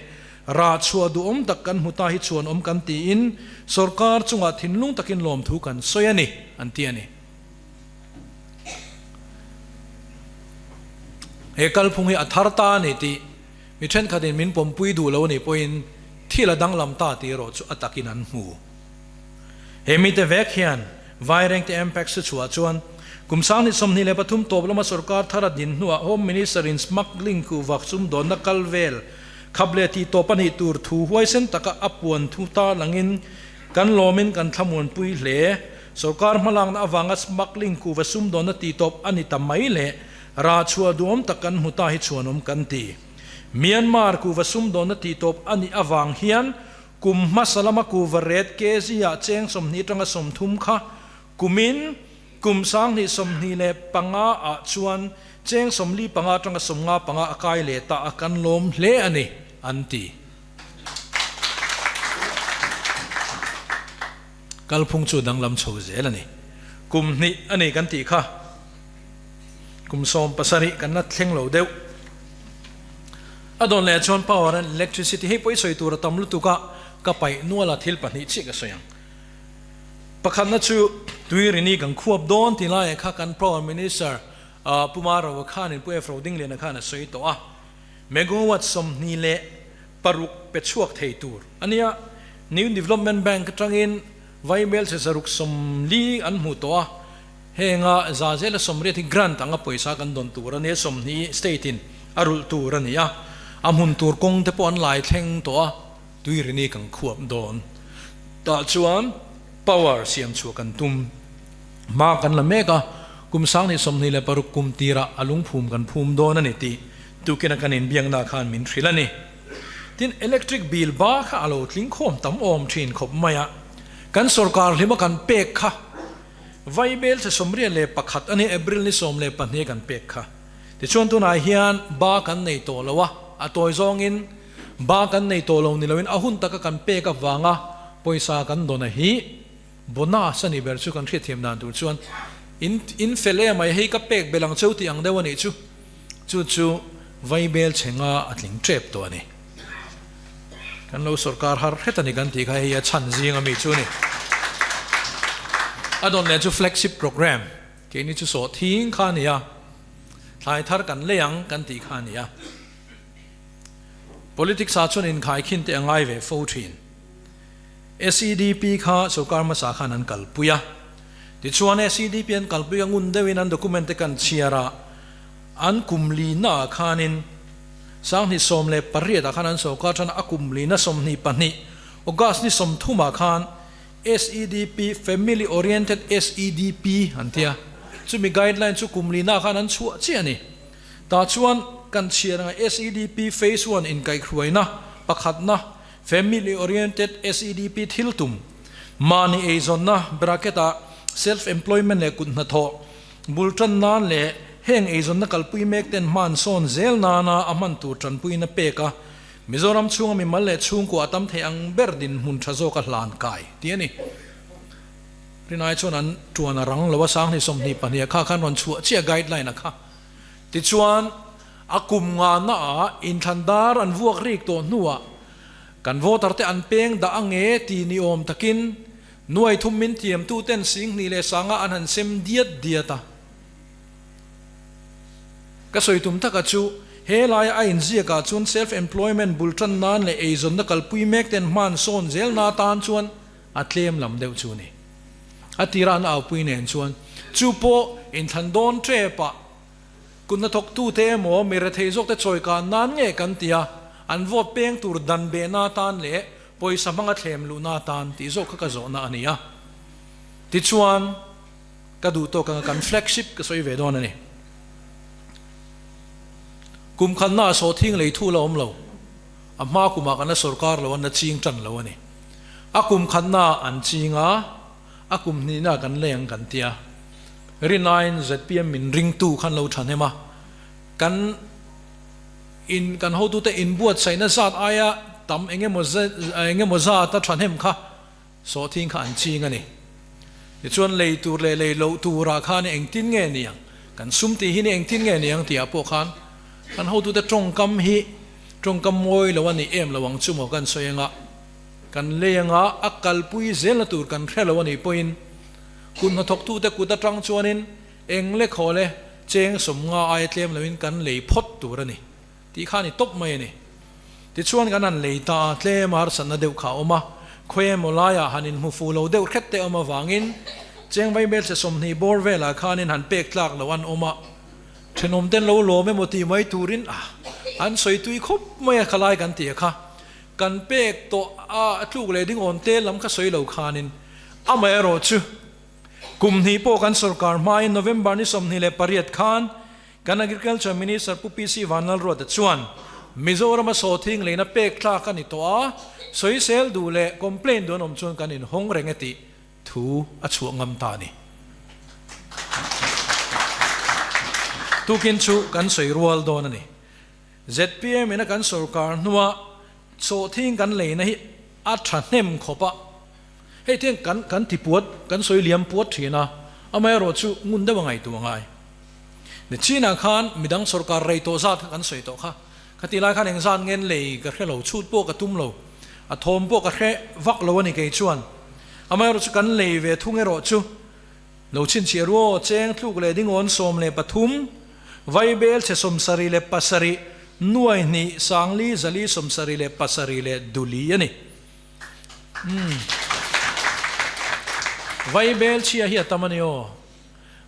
Rah chhuah duhawm tak kan hmu ta hi chuan awm kan tiin sorkar chungah thinlung takin lawmthu kan sawi a ni, an ti a ni. He kalphung hi a thar ta a ni tih mi thenkhatin min pawmpui duh lo a nih pawhin thil a danglam ta tih erawh chu a takin an hmu. He mite vek hian Vairengte Mpac su chhuah chuan kum 2023 tawp lama sorkar thar a din hnuah Home Minister-in smuggling kuhvak sumdawnna kal vel Khap leh tih tawp a nih tur thu huaisen taka a puan thu ta langin kan lawmin kan thlamuanpui hle. Sorkar hmalakna avanga smuggling kuva sumdawnna tih tawp a ni ta mai leh rah chhuah duhawm tak kan hmu ta hi chhuanawm kan ti. Myanmar kuva sumdawnna tih tawp a nih avang hian kum hmasa lama kuva ret kg ah cheng 20 atanga 30 kha kumin Kum 2025 ah chuan cheng 45 atanga 55 a kai leh ta a kan lawm hle a ni, an ti. Kalphung chu danglam chho zel a ni. Kum hnih a ni kan tih kha kum 17 kan la thleng lo deuh. A dawn leh chuan power and electricity hei pawh i sawi tur a tam lutuk a, ka paih nual a thil pahnih chiah ka sawi ang. Pakhatna chu Tuirini kan khuap dawn tih laiah kha kan Power Minister Pu Marova khanin Pu Efro Dingliana khan a sawi tawh a, Megawatt 26 pe chhuak thei tur a nia. New Development Bank atangin Vaibel chhe 140 an hmu tawh a, henga za zela 80 hi grant anga pawisa kan dawn tur a nia, 20 state in a rulh tur a ni a, a hmun tur kawng te pawh an lai thleng tawh a. Tuirini kan khuap dawn. Tah chuan power siam chhuah kan tum. Hma kan la mek a, kum 2026 kum tirah a lungphum kan phum dawn a ni tih tukina kan inbiakna khan min hrilh a ni. Tin, electric bill ba kha a lo tling khawm tam awm thin khawp mai a, kan sorkar hlima kan pek kha. Vaibel che 81 a ni, April ni 12 kan pek kha. Tichuan tunah hian ba kan nei tawh lo a, a tawi zawngin ba kan nei tawh lo ni loin a hun taka kan pek avanga pawisa kan dawn a hi bonus a nih ber chu kan hriatthiam dan tur chuan in in fel em mai hei ka pek belh ang cheu tih ang deuh a nih chu. Chu chu Vaibel chhe nga a tling tep tawh a ni. Kan lo sorkar har hret a ni kan tih kha hei a chhan zing a mi chu a ni. A dawn leh chu flagship programme keini chu sawh thing kha a ni a, thlai thar kan lei ang kan tih kha a ni a. Politics ah chuan inkhai khin te a ngai ve fo thin. SEDP kha sorkar hmasa khan an kalpui a. Tichuan SEDP an kalpui a ngun deuhin an document te kan chhiar a, An kum lina ah khanin 2018 ah khan an sorkar tan a, a kum lina 22 August ni 30 ah khan SEDP, Family Oriented SEDP, an ti a, chumi guideline chu kum lina ah khan an chhuah chiah a ni. Tah chuan kan chhiar anga SEDP Phase One inkaihhruaina pakhatna Family Oriented SEDP thil tum, mahni eizawnna bracket ah Self Employment leh kut hnathawh, Bul tan nan leh heng eizawnna kalpui mek ten hman sawn zel nana a hman tur tanpuina pek a, Mizoram chhunga mimal leh chhungkua a tam thei ang ber dinhmun tha zawk a hlan kai tih a ni. Rinai chuan an tuan a rang lo a, 2022 ah kha khan rawn chhuah chiah guideline a kha. Tichuan, a kum ngana ah inthlan dar an vuak rik tawh hnuah kan voter te an peng dah ange ti ni awm takin Nuai thum min thiamtu ten 2000 sanga an han sem diat diat a. Ka sawi tum taka chu, he laia a inziak ah chuan self employment bul tan nan leh eizawnna kalpui mek ten hman sawn zel na tan chuan a tlem lam deuh chu ni. A tira an aupui nen chuan chu pawh inthlan dawn tep ah kutna thawktu te emaw mi rethei zawk te chawikan nan nge kan ti a, an vote peng tur dan beh na tan leh Pawisa hmanga thlem luhna atan tih zawk kha ka zawhna a ni a. Tichuan, ka duh tawk anga kan flagship ka sawi ve dawn a ni. Kum khatna ah sawhthing lei thu la awm lo. A hma kumah kan la sorkar lo a, na ching tan lo a ni. A kum khatna ah an ching a, a kum hnihna ah kan lei ang kan tia. Rinaiin zpm min ringtu khan lo thahnem a, kan. In kan hotute inbuatsaihna zat aia tam engemaw engemaw zata thahnem kha sawhthing kha an ching a ni. Tichuan lei tur leh lei loh turah khan engtin nge ni ang, kan sum tih hi ni engtin nge ni ang tihah pawh khan kan hotute tawngkam hi tawngkam mawi lo a ni em lo ang chu maw kan sawi anga kan lei anga a kalpui zelna tur kan hre lo a nih pawhin kut hnathawktute kut atang chuanin Eng le khaw le, cheng 50 aia tlem loin kan lei phawt tur a ni tih kha a ni tawp mai a ni. Tichuan kan han lei ta a, tlem a harsatna deuh kha a awm a, khawi emaw laiah han inhmu fuh lo deuh hret te awm avangin cheng vaibel che 20 bawr velah khanin han pek tlak loh an awm a, thenawm ten lo lawm emaw tih mai turin an sawi tui khawp mai a, khalai kan tih a kha kan pek tawh a, a tluk leh ding awn te lam kha sawi lo khanin amaherawh chu Kum hnih pawh kan sorkar hmain November ni 28 khan kan Agriculture Minister Pu PC Vanlalruata chuan Mizorama sawthing leina pek tlak a ni tawh a, sawisel duh leh complaint duh an awm chuan kan inhawng reng e tih thu a chhuah ngam ta a ni. Tukin chu kan sawi rual dawn a ni. Zpm ina kan sorkar hnua sawhthing kan leina hi a thahnem khawp a. Hei tiang kan kan ti puat, kan sawi liam puat thin a, amaherawh chu ngun deuh a ngaihtuah ngai. Ni chinah khan midang sorkar rei tawh zat kha kan sawi tawh kha, khati lai khan engzat ngen lei ka hre lo, chhut pawh ka tum lo, a thawm pawh ka hre vak lo a ni kei chuan. Amaherawh chu kan lei ve thung erawh chu lo chhinchhiah ru aw, cheng tluk leh dingawn 13, vaibel chhe 77, nuai hnih sangli zali 77 leh duli a ni. Umm. Vaibel chhia hi a tam a ni aw.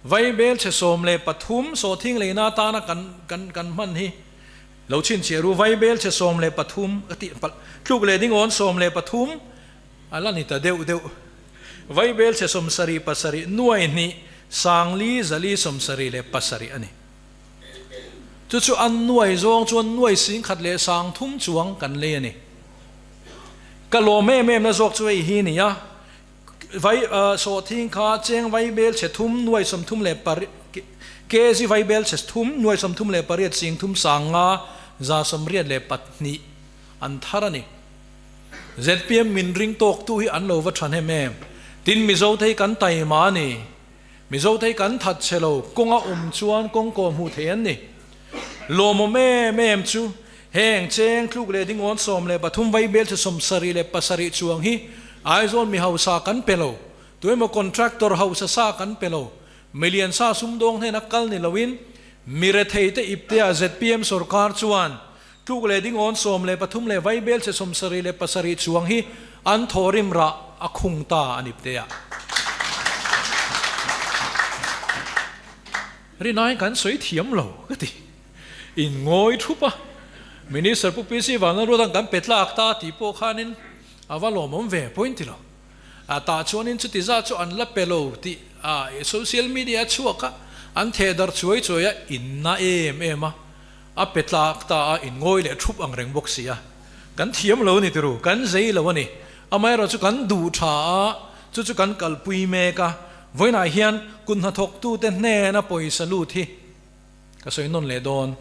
Vaibel chhe 13 sawhthing leina atana kan kan kan hman hi lo chhinchhiah ru. Vaibel chhe 13 ka tih palh tluk leh ding awn 13 a la ni ta deuh deuh. Vaibel chhe 77 nuai hnih sangli zali 77 a ni. Chu chu an nuai zawng chuan nuai 10,300 chuang kan lei a ni. Ka lawm em em na zawk chu hei hi ni a, Vai sawhthing kha cheng vai bel chhe thum nuai sawmthum leh pariat kg vai bel chhe thum nuai 38 sing thum sang nga 182 an thar a ni. Zpm min ring tawk tu hi an lo va tha hnem em. Tin Mizo te hi kan taima a ni. Mizo te hi kan that chhe lo, kawng a awm chuan kawng kawh hmuh theih an ni. Lawmawm em em chu heng cheng tluk leh dingawn 13 vai bel chhe 77 chuang hi Aizawl mi hausa kan pe lo, tuemaw contractor hausa sa kan pe lo, milian sa sumdawng hnena kal ni loin mi rethei te iptea zpm sorkar chuan Tluk leh dingawn 13 leh vaibel che 77 chuang hi an thawhrim rah a khung ta a ni pte a. Rinai kan sawi thiam lo ka ti. In ngawi thup a, Minister Pu PC Vanlalruata'n kan pe tlak ta tih pawh khanin a va lawmawm ve point ti lo. A tah chuanin chuti zat chu an la pe lo tih a social media a chhuak a, an theh darh chuai chuai a, in na em em a. A pe tlak ta a, in ngawi leh thup ang reng bawk si a. Kan thiam lo a ni tiru, kan zei lo a ni. Amaherawhchu chu kan duh tha a, chu chu kan kalpui mek a. Vawiinah hian kut hnathawktute hnena pawisa lut hi ka sawi nawn leh dawn.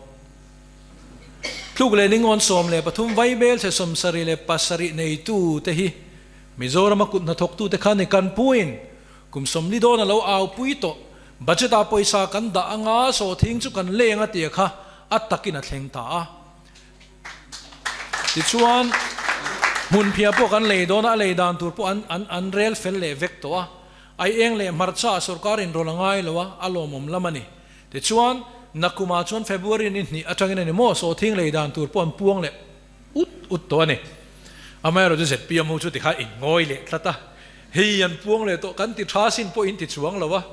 Tluk leh ningawn 13 vaibel chhe 77 neitute hi Mizorama kut hnathawktute kha ni kan puin kum 40 dawn a lo aupui tawh. Budget ah pawisa kan dah anga sawhthing chu kan leng a tia kha a takin a thleng ta a. Tichuan hmunphiah pawh kan lei dawn a, a lei dan tur pawh an an an rel fel leh vek tawh a. Ai eng leh hmarcha ah sorkar in rawl a ngai lo a, a lawmawm lam a ni. Tichuan nakumah chuan February ni hnih atangin a ni maw sawhthing lei dan tur pawh an puang leh ut ut tawh a ni. Amaherawhchu zpm ho chu tikha in ngawi leh tlat a, hei an puang leh tawh kan ti tha sin pawh in ti chuang lo a,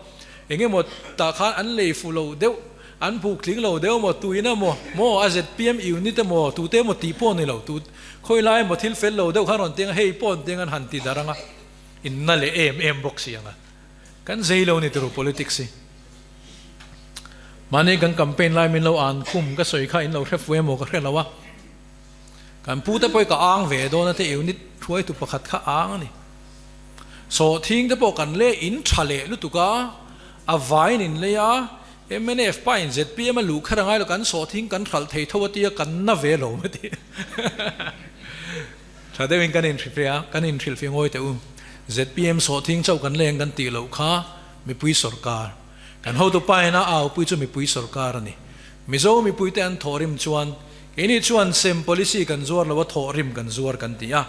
eng emaw tah khan an lei fu lo deuh, an buk tling lo deuh emaw tuin emaw maw a zpm unit emaw tute emaw tih pawh ni lo, tu khawi lai emaw thil fel lo deuh khan rawn tiang a, hei pawh an tiang an han ti darh ang a, in na leh em em bawk si ang a, kan zei lo ni turu politics hi. Mahni kan campaign lai min lo an khum ka sawi kha in lo hre fu emaw ka hre lo a. Kan pu te pawh ka ang ve dawn a te unit hruaitu pakhat kha ang a ni. Sawhthing te pawh kan le in tha leh lutuk a, a vain in lei a, mnf pa in zpm a luh kher a ngai lo kan sawhthing kan hralh thei tho a tia kan na ve lo a ti. Tha deuhin kan inhrilhfiah a, kan inhrilhfiah ngawi teh u. Zpm sawhthing chauh kan leng kan tih loh kha mipui sorkar. Kan hotu pa in a aupui chu mipui sorkar a ni. Mizo mipuite an thawhrim chuan Keini chuan sem policy kan zuar lo a thawhrim kan zuar kan ti a,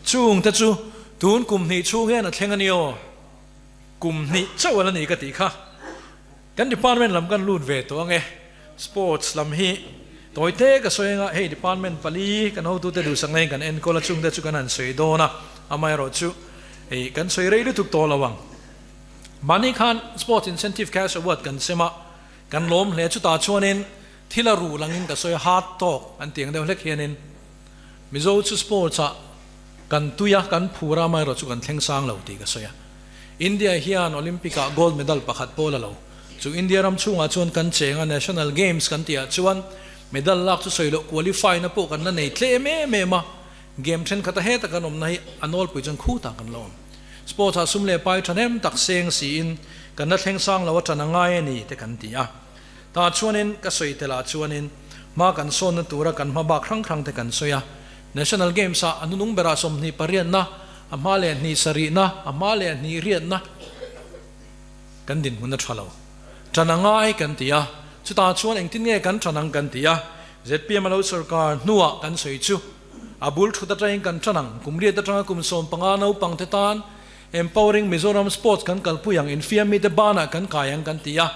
chungte chu tun kum hnih chhung hian a thleng a ni aw, kum hnih chauh ala ni ka tih kha. Kan department lam kan lut ve tawh ange, sports lam hi tawi te ka sawi anga hei department pali kan hotute duhsak naiin kan enkawl a chungte chu kan han sawi dawn a, amaherawhchu hei kan sawi rei lutuk tawh lo ang. Mahni khan sports incentive cash award kan sem a, kan lawm hle chutah chuanin Thil a ruh langin ka sawi a, hard talk an tih ang deuh hlek hianin Mizo chu sports ah kan tui a, kan phur a, amaherawh chu kan thleng sang lo tih ka sawi a. India hian Olympic ah gold medal pakhat pawh la lo. Chu India ram chhungah chuan kan cheng a, National Games kan tih ah chuan medal lak chu sawi loh qualify na pawh kan la nei tlem em em a, game thenkhat a heta kan awmna hi a nawlpui chuan khutah kan la awm. Sports ah sum leh pai thahnem tak seng siin kan la thleng sang lo a tan a ngai a ni te kan ti a. Tah chuanin ka sawi tel ah chuanin hma kan sawnna tura kan hma bak hrang hrang te kan sawi a. National Games ah a hnunung berah 20 pariatna, a hma leh hnih sarihna, a hma leh hnih riatna kan dinhmun a tha lo. Tan a ngai kan ti a, chutah chuan engtin nge kan tan ang kan ti a. Zpm a lo sorkar hnuah kan sawi chu a bul thut atangin kan tan ang, kum riat atanga kum 15 naupang te tan Empowering Mizoram Sports kan kalpui ang, infiam mite banah kan kai ang kan ti a.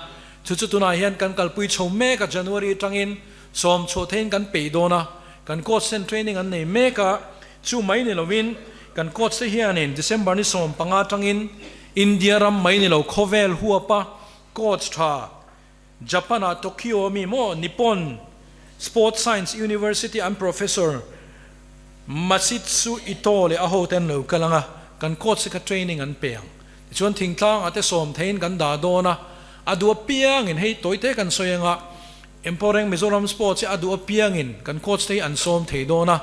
Chu chu tunah hian kan kalpui chho mek a, January atangin sawm chhuah theihin kan peih dawn a, kan coach ten training an nei mek a, chu mai ni lovin kan coach te hianin December ni 15 atangin India ram mai ni lo khawvel huapa coach tha Japan ah Tokyo ami maw Nippon Sports Science University an professor Masitsu Ito leh a hote an lo kal ang a, kan coach te kha training an pe ang. Tichuan thingtlang ah te sawm theihin kan dah dawn a, a duh apiangin hei tawite kan sawi anga Empowering Mizoram Sports hi a duh apiangin kan coach te hi an sawm thei dawn a,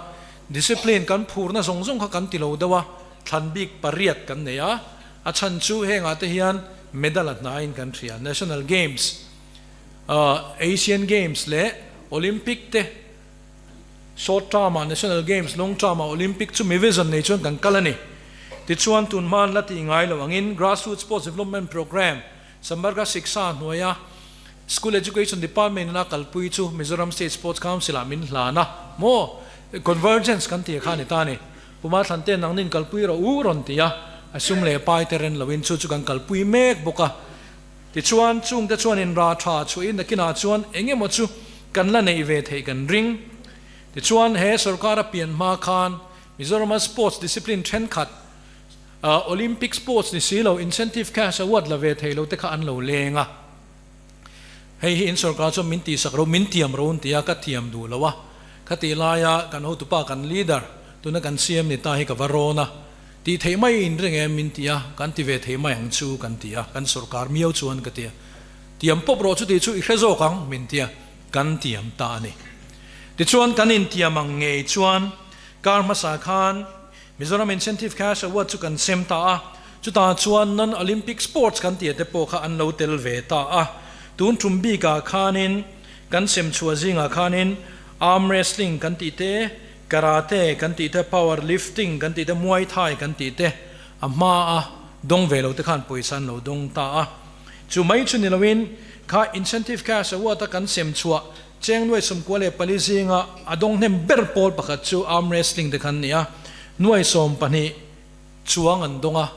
discipline kan phurna zawng zawng kha kan ti lo deuh a, thlan bik pariat kan nei a, A chhan chu hengah te hian medal a hnaiin kan hria. National Games, Asian Games leh Olympic te short term ah National Games, long term ah Olympic chu mi vision nei chuan kan kal a ni. Tichuan tun hma an la tih ngai lo angin Grassroots Sports Development Programme, Samagra Shiksha hnuaia School Education Department in a kalpui chu Mizoram State Sports Council ah min hlan a maw? Convergence kan tih kha a ni ta a ni. Puma Thlante nang nin kalpui rawh u rawn ti a, a sum leh pai te ren loin chu chu kan kalpui mek bawk a. Tichuan chungte chuan in ra tha chhuahin nakinah chuan eng emaw chu kan la neih ve theih kan ring. Tichuan he sorkar a pian hma khan Mizorama sports discipline thenkhat Olympic sports ni si lo incentive cash award la ve thei lo te kha an lo leng a. Hei hi in sorkar chuan min tihsak ro, min tiam ro an ti a, ka tiam duh lo a. Khatih laia kan hotupa kan leader tuna kan CM ni ta hi ka va rawn a, tih theih mai in ring em min ti a, kan ti ve thei mai ang chu kan ti a, kan sorkar miau chuan ka ti a. Tiam pawp rawh chuti chu i hre zawk ang min ti a, kan tiam ta a ni. Tichuan kan intiam ang ngei chuan kar hmasa khan Mizoram Incentive Cash Award chu kan sem ta a, chutah chuan non-Olympic sports kan tih te pawh kha an lo tel ve ta a. Tun tum bikah khanin kan sem chhuah zingah khanin arm wrestling kan tih te, karate kan tih te, power lifting kan tih te, muay thai kan tih te a hma a dawng ve lo te khan pawisa an lo dawng ta a. Chu mai chu ni loin kha Incentive Cash Award a kan sem chhuah Cheng nuai 94 zinga a dawng hnem ber pawl pakhat chu arm wrestling te khan ni a, nuai 12 chuang an dawng a,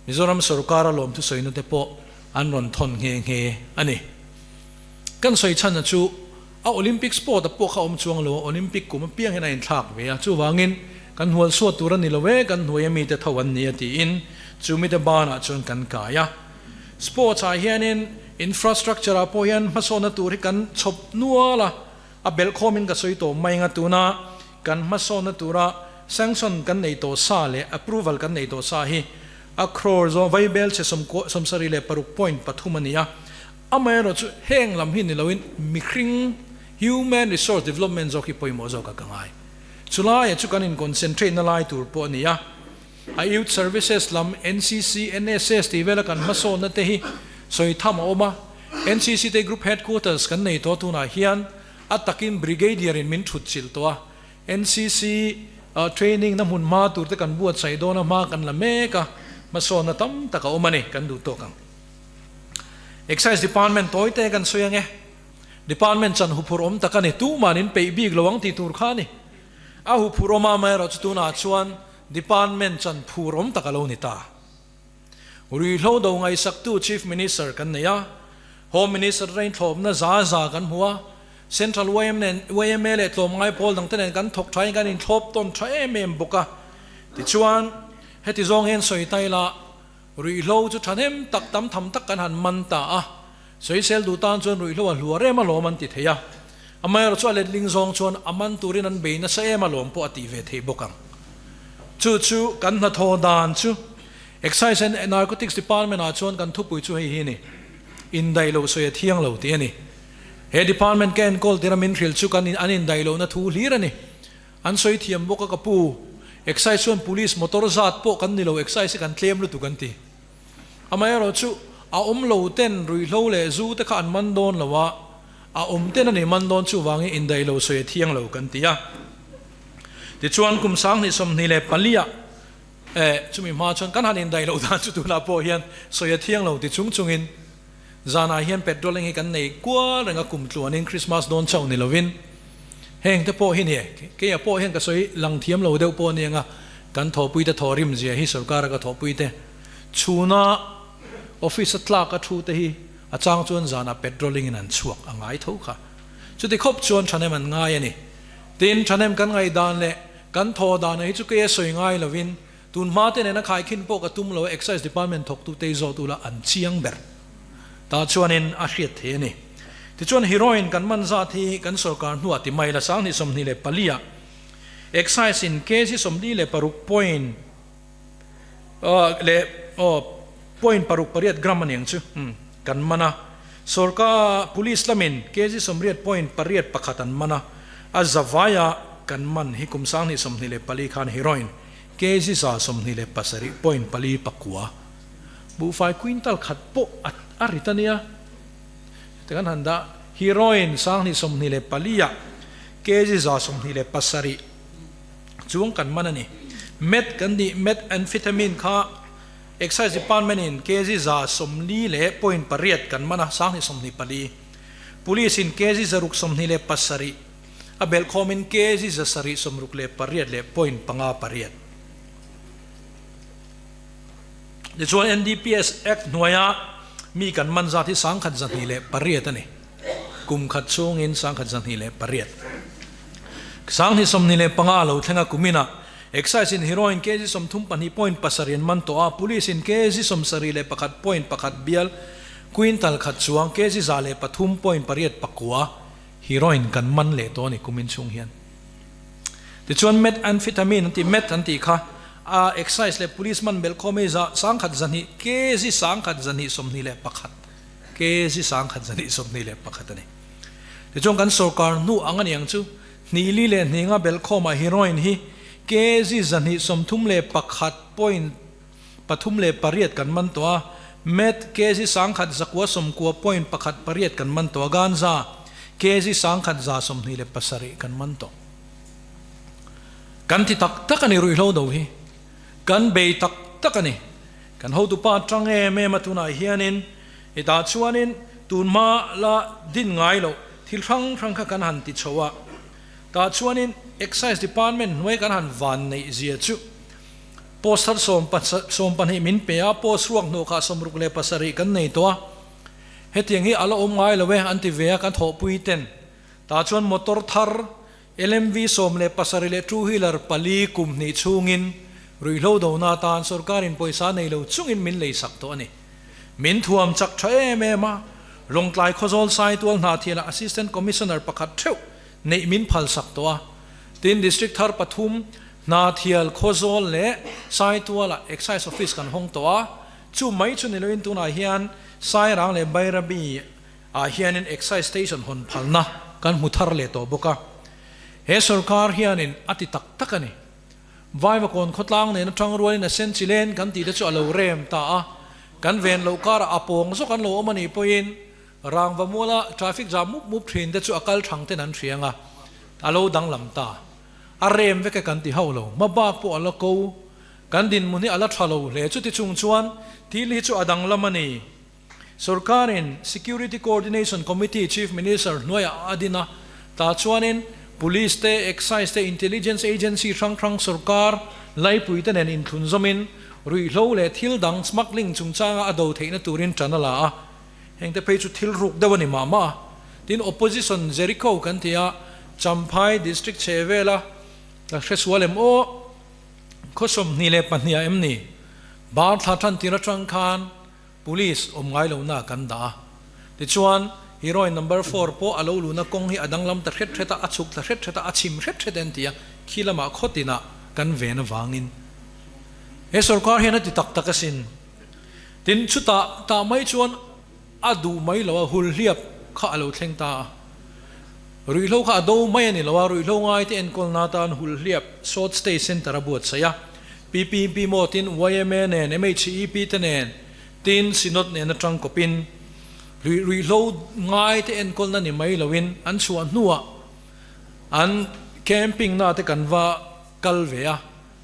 Mizoram sorkara lawmthu sawina te pawh an rawn thawn nghe nghe a ni. Kan sawi chhan a chu a Olympic sport a pawh kha awm chuang lo a, Olympic kum apiang hian a inthlak ve a, chuvangin kan hual suat tur a ni lo e, kan hnuai ami te tho an ni a tiin chu mite banah chuan kan kai a. Sports ah hianin infrastructure ah pawh hian hmasawnna tur hi kan chhawp nual a, a belh khawmin ka sawi tawh mai anga tuna kan hmasawnna tura sanction kan nei tawh sa leh approval kan nei tawh sa hi a crore zawng vaibel chhe 76.3 a ni a, amaherawh chu heng lam hi ni loin mihring human resource development zawk hi pawimawh zawk a ka ngai. Chulaiah chu kan in concentrate na lai tur pawh a ni a. A Youth Services lam NCC, NSS tih vela kan hmasawnna te hi sawi tham a awm a. NCC te Group Headquarters kan nei tawh tunah hian a takin Brigadier in min thut chilh tawh a. NCC training na hmun hma tur te kan buatsaih dawn a, hma kan la mek a, hmasawnna tam tak a awm a ni, kan duh tawk ang. Excise Department tawi te kan sawi ang e. Department chan huphurh awm tak a ni, tuman in peih bik lo ang tih tur kha a ni. A huphurh awm a, amaherawhchu tunah chuan Department chan phur awm tak a lo ni ta. Ruihhlo do ngaihsaktu Chief Minister kan nei a, Home Minister rain thlawpna za za kan hmu a, Central yma leh tlawmngai pawl dangte nen kan thawk thain kan inthlawp tawn tha em em bawk a. Tichuan, heti zawng hian sawi ta ila, ruihhlo chu thahnem tak tam tham tak kan han man ta a, sawisel duh tan chuan ruihhlo a hluar em alawm an ti thei a. Amaherawh chu a letling zawng chuan a man turin an bei nasa em alawm pawh a tih ve theih bawk ang. Chu chu kan hnathawh dan chu Excise and Narcotics Department ah chuan kan thupui chu hei hi a ni, Indaih loh sawi a thiang lo tih a ni. He department ka enkawl tir a min hrilh chu kan an indaih lohna thu hlir a ni. An sawi thiam bawk a ka pu, Excise chuan police motor zat pawh kan ni lo, Excise hi kan tlem lutuk an ti. Amaherawh chu a awm lo ten ruihhlo leh zu te kha an man dawn lo a, a awm ten a ni man dawn chuvangin indaih lo sawi a thiang lo kan ti a. Tichuan kum 2024 ah eh chumi hma chuan kan han indaih loh dan chu tunah pawh hian sawi a thiang lo ti chung chungin zanah hian petrolling hi kan nei kual reng a kum tluanin Christmas dawn chauh ni lovin heng te pawh hi ni e keia pawh hian ka sawi lang thiam lo deuh pawh a ni anga kan thawhpuite thawhrim zia hi sorkara ka thawhpuite chhuna office a tlak a thu te hi a chang chuan zanah petrolling in an chhuak a ngai tho kha. Chuti khawp chuan thahnem an ngai a ni. Tin, thahnem kan ngaihdan leh kan thaw dan hi chu kei a sawi ngai lovin tun hma te nena khaikhin pawh ka tum lo a, Excise Department thawktute hi zawt ula an chiang ber ta chuanin a hriat thei a ni. Tichuan heroin kan man zat hi kan sorkar hnuah ti mai la 2024 ah Excise in kg 46 point leh point paruk pariat gram a niang chu kan man a, sorkar police lamin kg 80 point pariat pakhat an man a, a zavaia kan man hi kum 2024 khan heroin kg 127 point pali pakua. Buhfai quintal khat pawh a rit a nia. Heti kan han dah, Heroin 2024 ah kg 127 chuang kan man a ni. Meth kan nih Methamphetamine kha Excise Department in kg 140 leh point pariat kan man a, 2024. Police in kg 627 a belhkhawm in kg 768 leh point panga pariat. Tichuan NDPS Act hnuaia mi kan man zat hi 1208 a ni. Kum khat chhungin 1208. 2025 lo thlenga kuminah Excise in heroin kg 32 point pasarih an man tawh a, Police in kg 71 point pakhat bial quintal khat chuang kg 103 point pariat pakua heroin kan man leh tawh a ni kumin chhung hian. Tichuan methamphetamine an tih, meth an tih kha a excise leh police man belh khawm hi za 1200 kg 1221 kg 1221 a ni. Tichuan kan sorkar hnu ang a ni ang chu hnih li leh hnih nga belh khawmah heroin hi kg 231 point pathum leh pariat kan man tawh a, meth kg 1990 point pakhat pariat kan man tawh a, ganja kg 1127 kan man tawh. Kan ti tak tak a ni ruihhlo do hi, kan bei tak tak a ni. Kan hotupa atang em em a tunah hianin hetah chuanin tunhma la din ngai loh thil hrang hrang kha kan han ti chho a, tah chuanin Excise Department hnuai kan han van neih zia chu Post thar 12 min pe a, post ruak hnawh kha 67 kan nei tawh a, hetiang hi a la awm ngai lo e an ti ve a, kan thawhpui ten tah chuan motor thar LMV 17 leh two wheeler pali kum hnih chhungin ruihhlo dona atan sorkarin pawisa nei lo chungin min lei sak tawh a ni. Min thuam chak tha em em a, Lawngtlai Khawzawl Saitual Hnahthialah Assistant Commissioner pakhat theuh neih min phal sak tawh a, tin District thar pathum Hnahthial Khawzawl leh Saitualah Excise Office kan hawng tawh a, chu mai chu ni loin tunah hian Sairang leh Bairabi ah hianin Excise Station hawn phalna kan hmu thar leh tawh bawk a, he sorkar hianin a ti tak tak a ni. Vaivakawn khawtlang nen atang rualin a sen chi len kan tih te chu a lo rem ta a, kan ven loh karah a pawng zawk an lo awm a nih pawhin Rangva muala traffic jam mup mup thin te chu a kal thang ten an hriang a, a lo danglam ta. A rem vek e kan ti hauh lo. Hma bak pawh a la ko. Kan dinhmun hi a la tha lo hle. Chuti chung chuan thil hi chu a danglam a ni. Sorkarin Security Coordination Committee Chief Minister hnuaiah a din a, tah chuanin Police te, Excise te, Intelligence Agency hrang hrang sorkar laipui te nen inthlun zawmin ruihhlo leh thil dang smuggling chungchanga a do theihna turin tan a la a. Hengte phei chu thil ruk deuh a ni mah mah a. Tin, Opposition Jericho kan ti a, Champhai District chhe vela ka hre sual em aw, khaw 22 ah em ni? Bar thla tan tir atang khan Police awm ngai lohna kan dah a. Tichuan, Heroin number four pawh a lo luhna kawng hi a danglam ta hret hret a, a chhuk thla hret hret a, a chim hret hret en ti a, khi lamah khaw tinah kan ven avangin he sorkar hian a ti tak tak asin. Tin, chutah tah mai chuan a duh mai lo a, hulhliap kha a lo thleng ta a. Ruihhlo kha a do mai a ni lo a, ruihhlo ngaite enkawlna atan hulhliap short stay centre a buatsaih a. PPP maw tin yma nen, MHEP te nen, tin Synod nen atang kawpin ruihhlo ngaite enkawlna ni mai loin an chhuah hnuah an camping na te kan va kal ve a.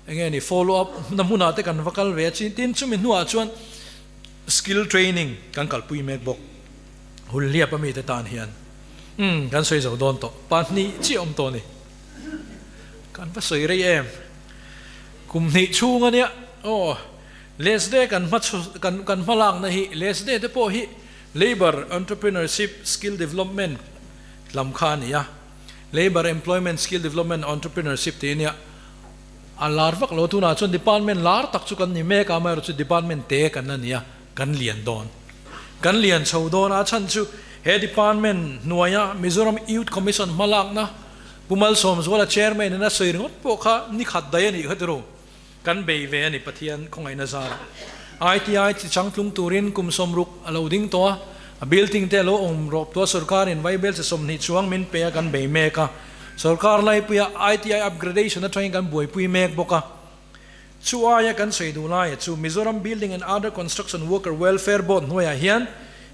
Enge ni follow up na hmunah te kan va kal ve a chin tin chumi hnuah chuan skill training kan kalpui mek bawk hulhliap ami te tan hian umm kan sawi zo dawn tawh pahnih chiah awm tawh a ni kan va sawi rei em kum hnih chhung ania aw lesde kan hma kan kan hma lakna hi lesde te pawh hi labour entrepreneurship skill development lam kha a ni a. Labour Employment Skill Development Entrepreneurship tih ania a lar vak lo. Tunah chuan department lar tak chu kan ni mek a, amaherawhchu chu department te kan la ni a, kan lian dawn. Kan lian chho dawn a, a chhan chu he department hnuaia Mizoram Youth Commission hmalakna Pu Malsawmzuala chairman in a sawi ringawt pawh kha ni khat daih a nih kha tiraw. Kan bei ve a ni Pathian khawngaihna zarah. ITI chi changtlung turin kum 60 a lo ding tawh a, a building te a lo awm rawp tawh a, sorkarin vaibel chi 20 chuang min pe a kan bei mek a, sorkar laipuia ITI upgradation atangin kan buaipui mek bawk a. Chu aia kan sawi duh laia chu Mizoram Building and Other Construction Worker Welfare Board hnuaiah hian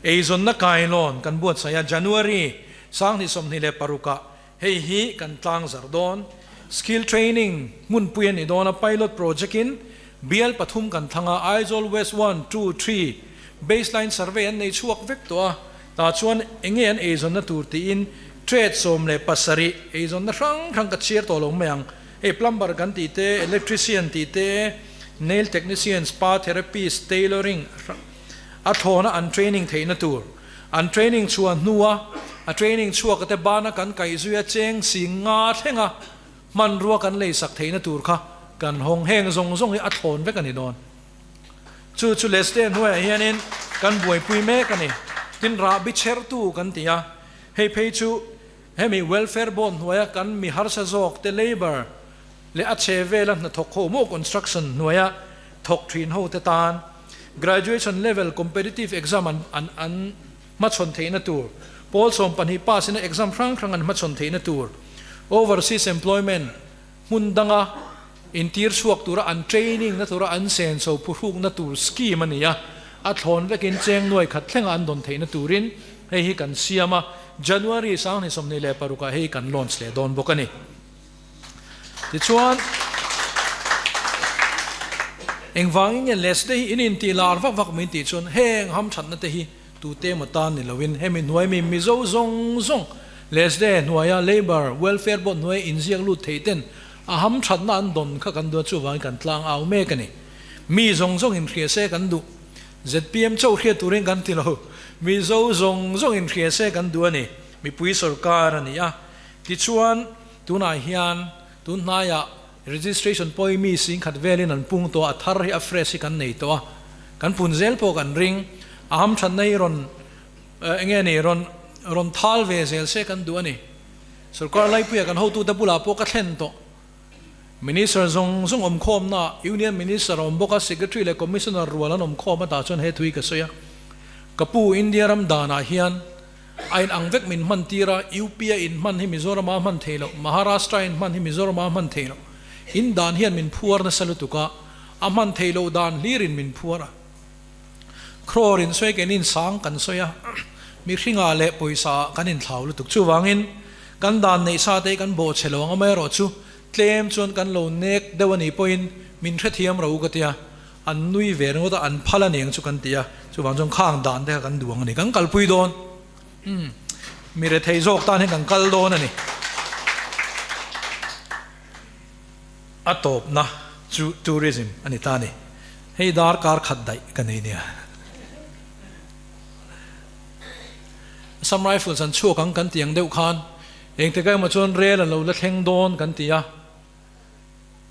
eizawnna kailawn kan buatsaih a, January 2026 ah hei hi kan tlangzarh dawn. Skill training hmunpui a ni dawn a, pilot project in bial pathum kan thlang a, Aizawl West one, two, three baseline survey an nei chhuak vek tawh a, tah chuan enge an eizawnna tur tiin trade 17 eizawnna hrang hrang ka chhiar tawh lo mai ang. Hei plumber kan tih te, electrician tih te, nail technician, spa therapist, tailoring a thlawna an training theihna tur. An training chhuah hnua a training chhuak te bana kan kaih zui a cheng si nga thlenga hmanrua kan leisak theihna tur kha kan hawng. Heng zawng zawng hi a thlawn vek a ni dawn. Chu chu Leste hnuaiah hianin kan buaipui mek a ni. Tin rahbi chhertu kan ti a, hei phei chu Hemi Welfare Board hnuaia kan mi harsa zawk te Labour leh a chhe vela hnathawk ho maw construction hnuaia thawk thin ho te tan Graduation level competitive exam an an an hmachhawn theihna tur, pawl 12 pass ina exam hrang hrang an hmachhawn theihna tur, Overseas employment hmun danga intir chhuak tura an training na tura an senso phuhrukna tur scheme a ni a, a thlawn vekin cheng nuai khat thlenga an dawn theihna turin hei hi kan siam a, January 2026 ah hei kan launch leh dawn bawk a ni. Tichuan, engvangin nge les te hi in intih lar vak vak min tih chuan heng hamthatna te hi tute emaw tan ni loin hemi hnuai mi Mizo zawng zawng les te hnuaia Labour Welfare Board hnuaia inziak lut thei ten A hamthatna an dawn kha kan duh a, chuvangin kan tlang au mek a ni. Mi zawng zawng inhria se kan duh. Zpm chauh hriat turin kan ti lo. Mizo zawng zawng inhria se kan duh a ni. Mipui sorkar a ni a. Tichuan, tunah hian tun hnaiah registration pawhin mi singkhat velin an pung tawh a, a thar hi a fresh hi kan nei tawh a. Kan pun zel pawh kan ring. A hamthatna hi rawn eng nge ni rawn rawn thal ve zel se kan duh a ni. Sorkar laipuia kan hotute bulah pawh ka thlen tawh. Minister zawng zawng awm khawmnaah Union Minister a awm bawk a, Secretary leh Commissioner rual an awm khawm a tah chuan he thui ka sawi a. Ka pu, India ram danah hian a in ang vek min hman tir a, UP a in hman hi Mizoram-a hman theih loh, Maharashtra in hman hi Mizoram-a hman theih loh. In dan hian min phuar nasa lutuk a, a hman theih loh dan hlirin min phuar a. Crore in sawi kein in sang kan sawi a, mihringah leh pawisa ah kan inthlau lutuk. Chuvangin kan dan neih sa te hi kan bawh chhe lo ang, amaherawhchu tlem chuan kan lo nek deuh a nih pawhin min hrethiam ro ka tia, an nui ve ringawt a, an phal a niang chu kan ti a, chuvang chuan khang dan te kha kan duh ang a ni, kan kalpui dawn. Umm, mi rethei zawk tan hian kan kal dawn a ni. A tawpna chu tourism a ni ta a ni. Hei dar kar khat daih ka nei nia. Assam Rifles an chhuak ang kan ti ang deuh khan engtik emaw chuan rel a lo la thleng dawn kan ti a.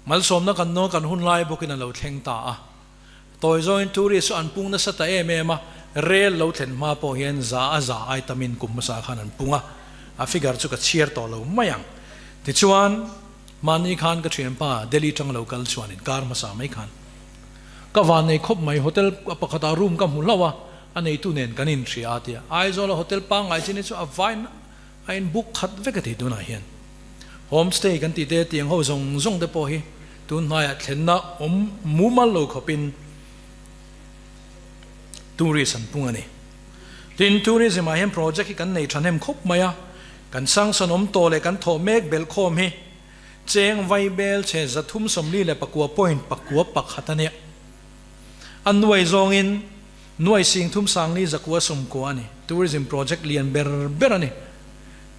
Malsawmna kan nawn kan hun lai bawkin a lo thleng ta a. Tawi zawngin tourist chu an pung nasa ta em em a, rel lo thlen hma pawh hian za a za ai tamin kum hmasa khan an pung a, a figure chu ka chhiar tawh lo mai ang. Tichuan, mahni khan ka thianpa Delhi tang lo kal chuanin kar hmasa mai khan ka van nei khawp mai, hotel pakhatah room ka hmu hlauh a, a neitu nen kan inhria a tia. Aizawla hotel pangngai chin hi chu a vain a in book khat vek a ti tunah hian. Homestay kan tih te tiang ho zawng zawng te pawh hi tun hnaiah thlenna awm mumal lo khawpin tourist an pung a ni. Tin, tourism ah hian project hi kan nei thahnem khawp mai a, kan sanction awm tawh leh kan thawh mek belh khawm hi cheng vai bel chhe 349 point pakua pakhat a nia. A nuai zawngin nuai sing thum sangli zakua sawmkua a ni. Tourism project lian ber ber a ni.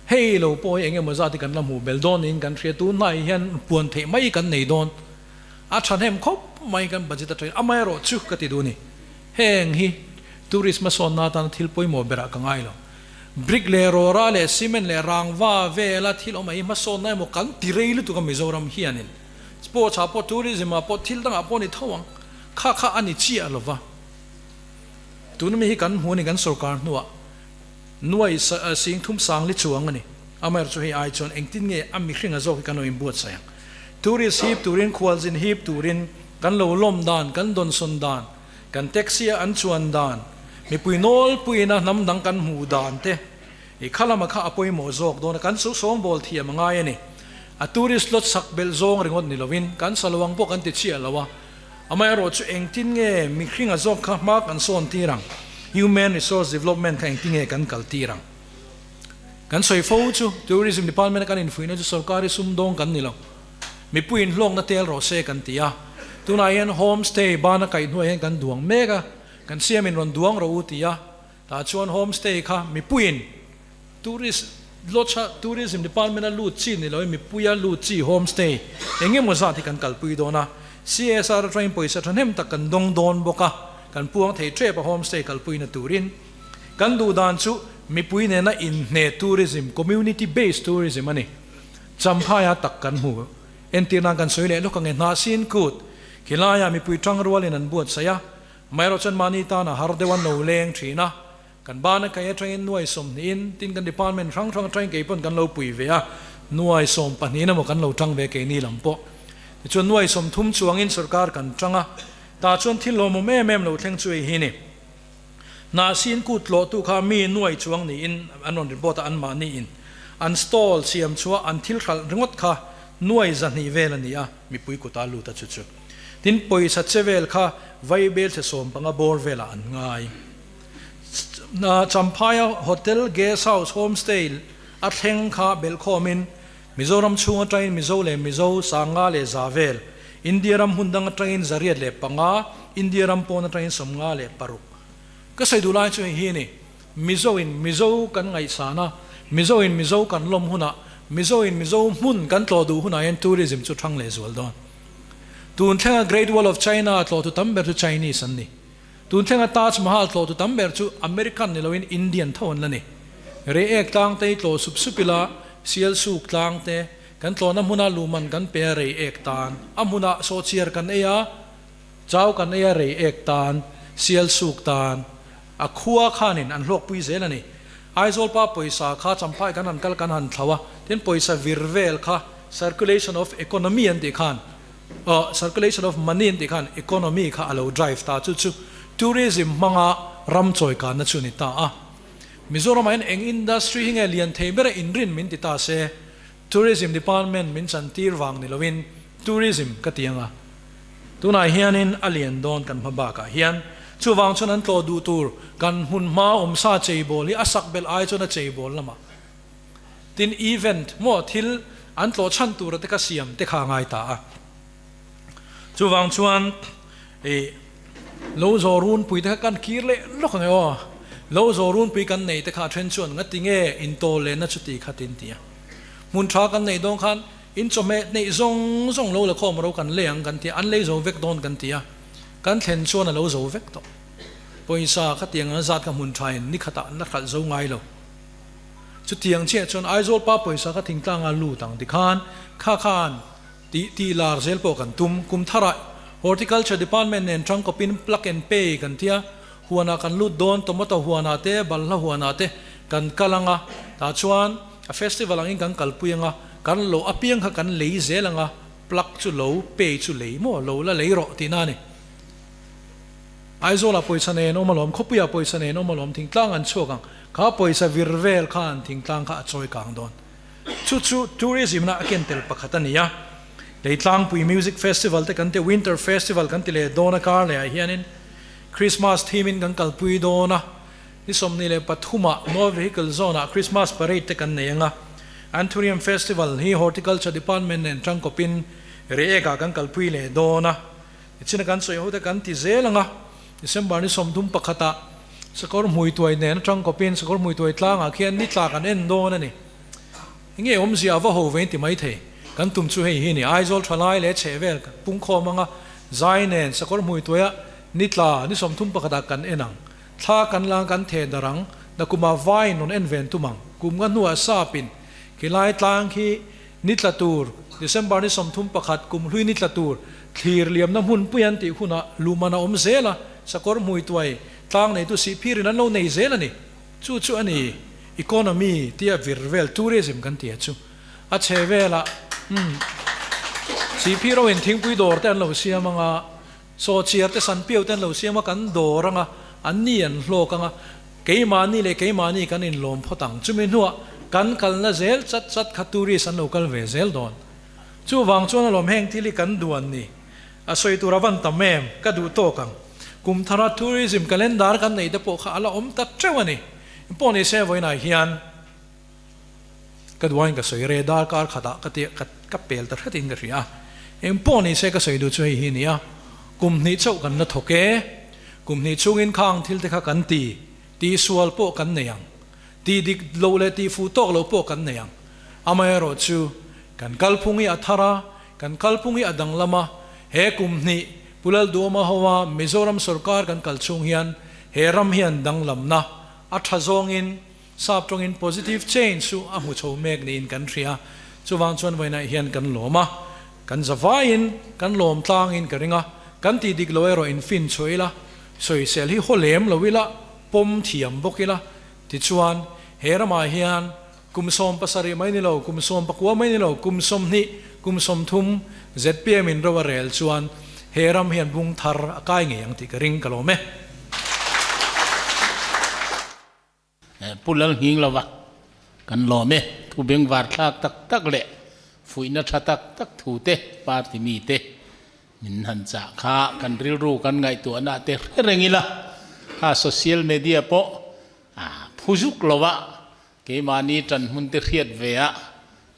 Hei lo pawh hi eng emaw zat hi kan la hmuh bel dawn niin kan hria. Tunhnai hian puan theih mai kan nei dawn. A thahnem khawp mai kan budget atangin amaherawh chu ka ti duh a ni. Heng hi tourist hmasawnna atana thil pawimawh berah ka ngai lo. Brick leh rawra leh cement leh rangva vela thil awm ah hi hmasawnna emaw kan ti rei lutuk a Mizoram hianin. Sports ah pawh tourism ah pawh thil dangah pawh a ni tho ang. Kha kha a ni chiah lo va. Tuna mi hi kan hmu a ni kan sorkar hnuah nuai sing thum sang li chuang a ni. Amaherawhchu chu hei ai chuan engtin nge a mihringa zawk hi kan lo inbuatsaih ang. Tourist hip turin khualzin hip turin kan lo lawm dan, kan dawnsawn dan, kan taxi a an chuan dan, mipui nawlpuiin a hnam dang kan hmuh dan te i kha lama kha a pawimawh zawk dawn a, kan su sawngbawl thiam a ngai a ni. A tourist lot sak belh zawng ringawt ni lovin kan sa lo ang pawh kan ti chiah lo a. Amaherawhchu engtin nge mihringa zawk kha hma kan sawn tir ang? Human Resource Development kha engtin nge kan kal tir ang? Kan sawi fo chu Tourism Department a kan infuihna chu sorkari sumdawng kan ni lo. Mipuiin hlawkna tel rawh se kan ti a. Tunah hian Home Stay bana kaih hnuaiah hian kan duang mek a, kan siamin rawn duang rawh u ti a. Tah chuan Home Stay kha mipuiin Tourist Lodge a Tourism Department a lut chi ni loin mipuia lut chi Home Stay eng emaw zat hi kan kalpui dawn a. CSR atangin pawisa thahnem tak kan dawng dawn bawk a, kan puang thei tep a Home Stay kalpuina turin. Kan duh dan chu mipui nena inhne tourism, community based tourism a ni. Champhaia tak kan hmu. Entir nan kan sawi leh lawk ang e, Hnahsin kut khilaiah mipui tang rualin an buatsaih a, amaherawh chuan mahni tana har deuh an lo leng thin a, kan bana kei atangin nuai sawmhnihin tin kan department hrang hrang atangin kei pawn kan lo pui ve a, nuai sawm pahnihin emaw kan lo tang ve keini lam pawh. Tichuan nuai 30 chuangin sorkar kan tang a, tah chuan thil lawmawm em em lo thleng chu hei hi ni. Hnahsin kut tlawhtu kha mi nuai chuang niin an rawn report a, anmahni in an stall siam chhuah an thil hralh ringawt kha nuai 200 vel a ni a, mipui kuta lut a chu chu. Tin, pawisa che vel kha vaibel chhe 15 bawr velah an ngai. Champhaia hotel, guest house, homestay a thleng kha belhkhawmin Mizoram chhung atangin Mizo leh Mizo 5100 vel, India ram hmun dang atangin 805, India ram pawn atangin 56. Ka sawi duh lai chu hei hi a ni, Mizo in Mizo kan ngaihsan a, Mizo in Mizo kan lawm hunah, Mizo in Mizo hmun kan tlawh duh hunah hian tourism chu thang leh zual dawn. Tun thlenga Great Wall of China tlawhtu tam ber chu Chinese an ni. Tun thlenga Taj Mahal tlawhtu tam ber chu American ni loin Indian tho an la ni. Reiek tlang te hi tlawh sup sup ila, sial suk tlang te, kan tlawhna hmuna luhman kan pe a reiek tan, a hmunah sawhchiar kan ei a, chau kan ei a reiek tan, sial suk tan, a khua khanin an hlawkpui zel a ni. Aizawl pa pawisa kha Champhai kan han kal kan han thlo a, tin pawisa vir vel kha circulation of economy an tih khan, Aw, circulation of money an tih khan economy kha a lo drive ta, chu chu tourism hmanga ram chawikanna chu a ni ta a. Mizoramah hian eng industry hi nge lian thei bera inrin min ti ta se, tourism department min chantir vang ni loin tourism ka ti ang a. Tunah hianin a lian dawn kan hma bakah hian chuvang chuan an tlawh duh tur kan hmun hma awmsa cheibawl hi a sak belh ai chuan a cheibawl lamah Tin, event maw thil an tlawh chhan tura te ka siam te kha a ngai ta a. Chuvang chuan i lo zawh runpui te kha kan kir leh lawk ang e aw. Lo zawh runpui kan nei te kha a then chuan ngati nge intawl lehna chuti kha tin ti a. Hmun tha kan neih dawn khan in chawhmeh neih zawng zawng lo la khawm ro kan lei ang kan ti a, an lei zo vek dawn kan ti a. Kan thlen chuan a lo zo vek tawh. Pawisa kha tiang an zat kha hmun tha in ni khatah an la hralh zo ngai lo. Chutiang chiah chuan Aizawl pa pawisa kha thingtlanga lut ang tikhan kha khan tih tih lar zel pawh kan tum. Kum tharah Horticulture Department nen tangkawpin plug and pay kan tia, huanah kan lut dawn, tomato huanah te, balhla huanah te kan kal ang a, tah chuan a festival angin kan kalpui ang a, kan lo apiang kha kan lei zel ang a, plug chu lo, pay chu lei maw, lo la lei rawh tihna a ni. Aizawlah pawisa nen awm alawm, khawpuiah pawisa nen awm alawm, thingtlang an chhuak ang. Kha pawisa vir vel khan thingtlang kha a chawi kang dawn. Chu chu tourism na a ken tel pakhat a ni a. Leitlangpui Music Festival te kan ti, Winter Festival kan ti leh dawn a kar leh ah hianin Christmas theme in kan kalpui dawn a. Ni 23 ah No Vehicle Zone ah Christmas Parade te kan nei ang a. Anthurium Festival hi Horticulture Department nen tangkawpin Reiek ah kan kalpui leh dawn a. Nichin a kan sawi ho te kan ti zel ang a. December ni 31 ah Sakawr hmuituai nen atang kawpin sakawr hmuituai tlangah khian ni tla kan en dawn a ni. Enge awmzia a va ho vein ti mai thei. Kan tum chu hei hi a ni. Aizawl thalai leh chhehvel pungkhawm anga zai nen sakawr hmuituaia ni tla ni 31 ah kan en ang. Thla kan lang kan theh darh ang. Nakumah vaiin rawn en ven tum ang. Kum nga hnuah sapin khilai tlang khi ni tla tur December ni 31 kum hlui ni tla tur thlir liamna hmunpui an tih hunah luhman a awm zel a, sakawr hmuituai Tlang neitu sihphirin an lo nei zel a ni. Chu chu a ni economy tia vir vel tourism kan tia chu. A chhe velah umm sihphir ho in thingpui dawr te an lo siam anga, sawhchiar te sanpiau te an lo siam a kan dawr anga, an ni an hlawk anga, keimahni leh keimahni kan inlawm phawt ang. Chumi hnuah kan kalna zel chat chat kha tourist an lo kal ve zel dawn. Chuvang chuan alawm heng thil hi kan duan ni. A sawi tur a van tam em? Ka duh tawk ang. Kum thara tourism calendar kan neih te pawh kha a la awm ta teuh a ni. Pawh ni se vawiinah hian ka duain ka sawi re darkar khatah ka ti ka ka pel ta hretin ka hria a. Eng pawh ni se ka sawi duh chu hei hi a ni a, kum hnih chauh kan la thawk e. Kum hnih chungin khang thil te kha kan ti, tihsual pawh kan nei ang. Tih dik loh leh tih fuh tawk loh pawh kan nei ang. Amaherawh chu kan kalphung hi a thar a, Kan kalphung hi a danglam a, he kum hnih Pu Lalduhawma hoa Mizoram sorkar kan kal chhung hian he ram hian danglamna a tha zawngin sap tawngin positive change chu a hmu chho mek niin kan hria. Chuvang chuan vawiinah hian kan lawm a, kan zavaiin kan lawm tlangin ka ring a, kan tih dik lo erawh in fin chhuah ila, sawisel hi haw lem lo ila, pawm thiam bawk ila, tichuan he ramah hian Kum 70 mai ni lo, kum 19 mai ni lo, kum 20, kum 30 zpm in ro a rel chuan he ram hian bung thar a kai ngei ang tih ka ring ka lawm e. Pu Lal nghing lova kan lawm e. Thu bengvar thlak tak tak leh fuihna tha tak tak thu te party mi te min han chah kha kan rilru kan ngaihtuahna te hre reng ila kha social media pawh phu zuk lova Keimahni ṭan hmun te hriat ve a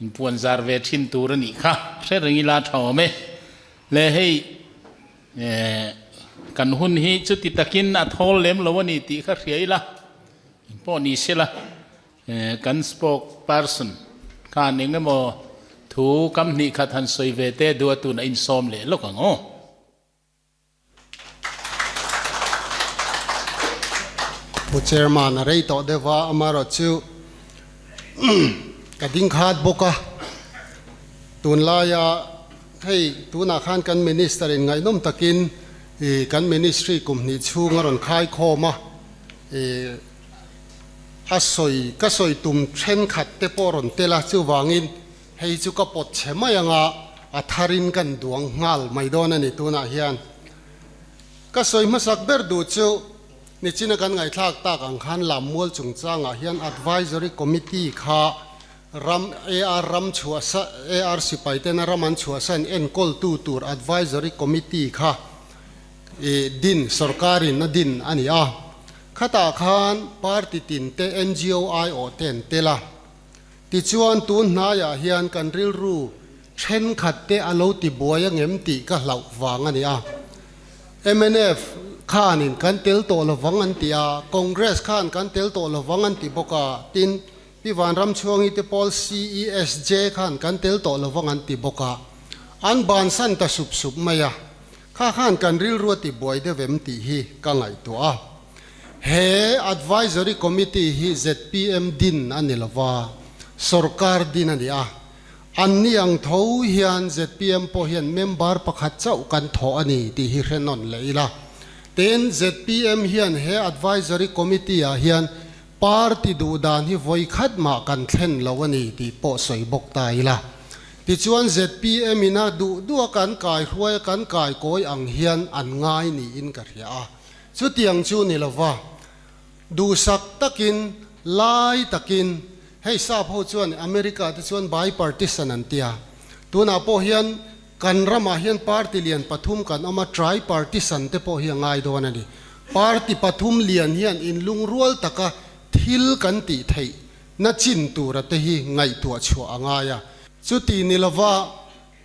inpuan zar ve ṭhin tur a nih kha hre reng ila ṭha awm e. Le hei kan hun hi chuti takin a thawl lem lo a ni tih kha hria ila pawh ni sela kan spoke person khan eng emaw thu kam hnih khat han sawi ve te duh a tun a insawm leh lawk ang aw. Pu Chairman a rei tawh deuh a, amaherawh chu ka ding khat bawk a, tunlaia hei tunah khan kan Minister in ngaihnawm takin ih kan Ministry kum hnih chhung a rawn khai khawm a, ih a sawi ka sawi tum thenkhat te pawh a rawn tel a, chuvangin Hei chu ka pawt chhe mai anga a tharin kan duang nghal mai dawn a ni tunah hian. Ka sawi hmasak ber duh chu nichina kan ngaihthlak tak ang khan Lammual chungchangah hian Advisory Committee kha ram AR ram chhuahsa AR sipai tena ram an chhuahsan enkawltu tur Advisory Committee kha i din sorkarin a din a ni a. Khatah khan party tin te NGO aiawh te an tel a. Tichuan tun hnaiah hian kan rilru thenkhat te a lo ti buai a ngem tih ka hlauh vang a ni a. Mnf khanin kan tel tawh lovang an ti a, Congress khan kan tel tawh lovang an ti bawk a, tin, Pi Vanramchhuangi te pawl CESJ khan kan tel tawh lovang an ti bawk a. An bansan ta sup sup mai a. Kha khan kan rilru a ti buai deuh em tih hi ka ngaihtuah a. He Advisory Committee hi zpm din a ni lova, sorkar din a ni a. An ni ang tho hian zpm pawh hian member pakhat chauh kan thawh a ni tih hi hre nawn leh ila. Tin, zpm hian he Advisory Committee ah hian party duh dan hi vawi khat mah kan thlen lo a ni tih pawh sawi bawk ta ila. Tichuan zpm ina duh duh a kan kai hruai a kan kai kawi ang hian an ngai niin ka hria a. Chutiang chu ni lova, duhsak takin, lai takin, hei sap ho chuan America te chuan bipartisan an tia, tunah pawh hian kan ramah hian party lian pathum kan awm a, tripartisan te pawh hi a ngai dawn a ni. Party pathum lian hian inlungrual taka thil kan tih theih na chin tura te hi ngaihtuah chhuah a ngai a. Chuti ni lova,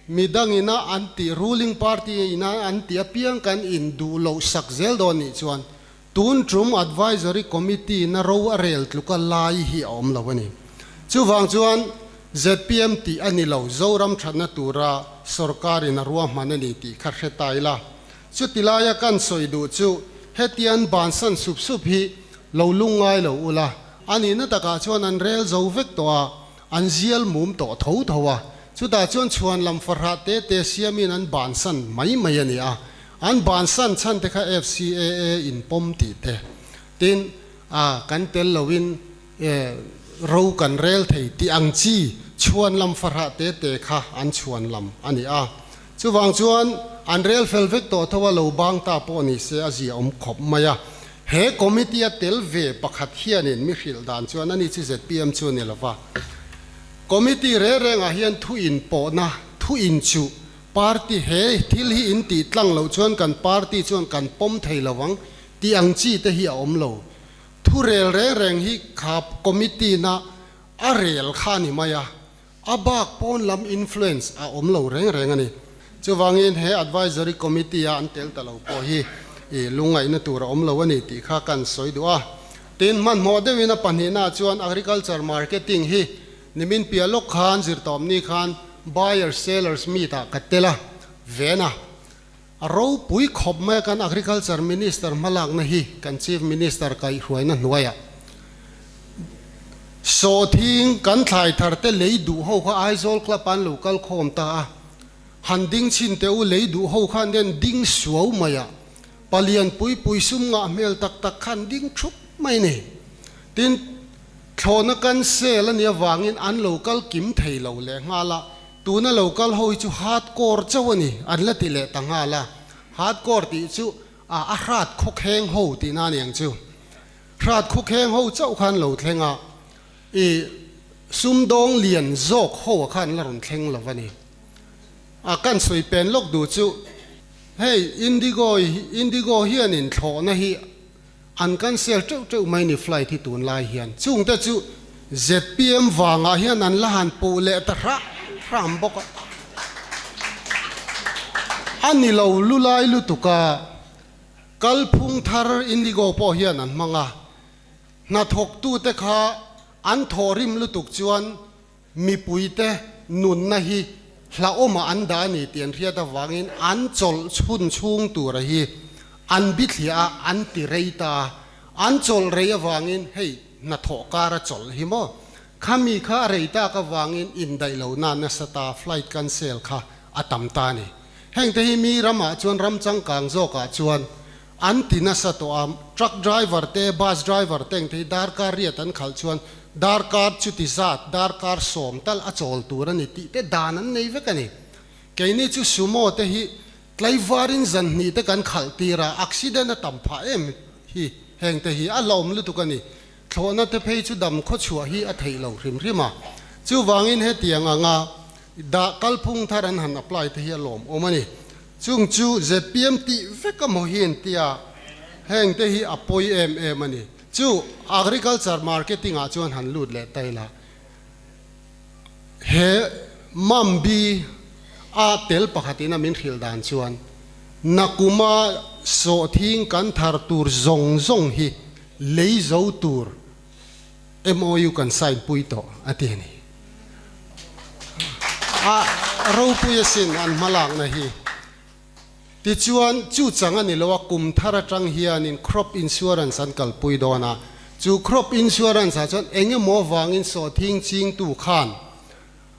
Mi dangina an tih, ruling party ina an tih apiang kan in duh loh sak zel dawn nih chuan tun tum advisory committee na ro a rel tluka lai hi a awm lo a ni. Chuvang chuan zpm tih a ni lo, Zoram thatna tura sorkar in a ruahman a ni tih kha hre ta ila. Chuti laia kan sawi duh chu hetian bansan sup sup hi lo lungngai lo ula, a nihna takah chuan an rel zo vek tawh a, An zial mum tawh tho tho a, chutah chuan chhuan lam fahrah te te siamin an bansan mai mai a ni a, an bansan chhan te kha FCAA in pawm tih te, tin a kan tel loin e ro kan rel thei tih ang chi chhuan lam fahrah te te kha an chhuan lam a ni a, chuvang chuan an rel fel vek tawh tho a, lo bang ta pawh ni se a zia awm khawp mai a. He committee a tel ve pakhat hianin mi hrilh dan chuan ani chu zpm chu a ni lova. Committee reng rengah hian thu inpawhna, thu inchuh, Party he thil hi in tih tlang loh chuan kan party chuan kan pawm thei lo ang tih ang chi te hi a awm lo. Thu rel reng reng hi kha committee na a rel kha a ni mai a, a bak pawn lam influence a awm lo reng reng a ni. Chuvangin he advisory committee a an tel ta lo pawh hi i lungngaihna tur a awm lo a ni tih kha kan sawi duh a. Tin, hmanhmawh deuhin a pahnihnaah chuan agriculture marketing hi Nimin piah lawk khan zirtawpni khan Buyer Sellers Meet ah ka tel a, ven a. A ropui khawp mai a kan Agriculture Minister hmalakna hi kan Chief Minister kaihhruaina hnuaiah sawhthing kan thlai thar te lei duh ho kha Aizawl Club ah an lo kal khawm ta a, han ding chhin teh u lei duh ho khan den ding suau mai a, palian pui pui sum ngah hmel tak tak khan ding thup mai ni. Tin, thlawhna kan sel a nih avangin an lo kal kim thei lo leh nghal a, tuna lo kal ho hi chu hardcore chauh a ni, an la ti leh ta nghal a. Hardcore tih chu a a hrat khawkheng ho tihna a ni ang chu. Hrat khawkheng ho chauh khan lo thleng a, i sumdawng lian zawk ho a khan la rawn thleng lo a ni. A kan sawi pen lawk duh chu hei Indigo Indigo hianin thlawhna hi An cancel teuh teuh mai ni flight hi tunlai hian. Chungte chu zpm vangah hian an la han puh leh ta hrah hram bawk a. A ni lo lulai lutuk a, kalphung thar Indigo pawh hian an hmang a. Hnathawktute kha an thawhrim lutuk chuan mipuite nunna hi hlauhawmah an dah a ni tih an hriat avangin an chawlh chhun chhung tura hi an bithliah a, an ti rei ta a. An chawlh rei avangin hei hnathawh kar a chawlh hi maw? Khami kha a rei tak avangin indaih lo na nasa ta, flight cancel kha a tam ta a ni. Hengte hi mi ramah chuan ram changkang zawkah chuan An ti nasa tawh a, truck driver te, bus driver te engte hi darkar riat an khalh chuan darkar chuti zat, darkar sawm tal a chawl tur a ni tih te dan an nei vek a ni. Keini chu sumo te hi tlaivarin zan hnih te kan khalh tir a, accident a tam phah em hi heng te hi a hlauhawm lutuk a ni. Thlawhna te phei chu dam khawchhuah hi a theih lo hrim hrim a. Chuvangin hetiang anga dah kalphung thar an han apply te hi a lawmawm a ni. Chung chu zpm tih vek a maw hi an ti a, heng te hi a pawi em em a ni. Chu agriculture marketing ah chuan han lut leh ta ila, he Mambi a tel pakhat in a min hrilh dan chuan nakuma sawhthing kan thar tur zawng zawng hi lei zo tur MOU kan sign pui tawh a ti a ni. A ropui asin an hmalakna hi. Tichuan chu chang a ni lo a, kum thar atang hianin crop insurance an kalpui dawn a, chu crop insurance ah chuan eng emaw vangin sawhthing chingtu khan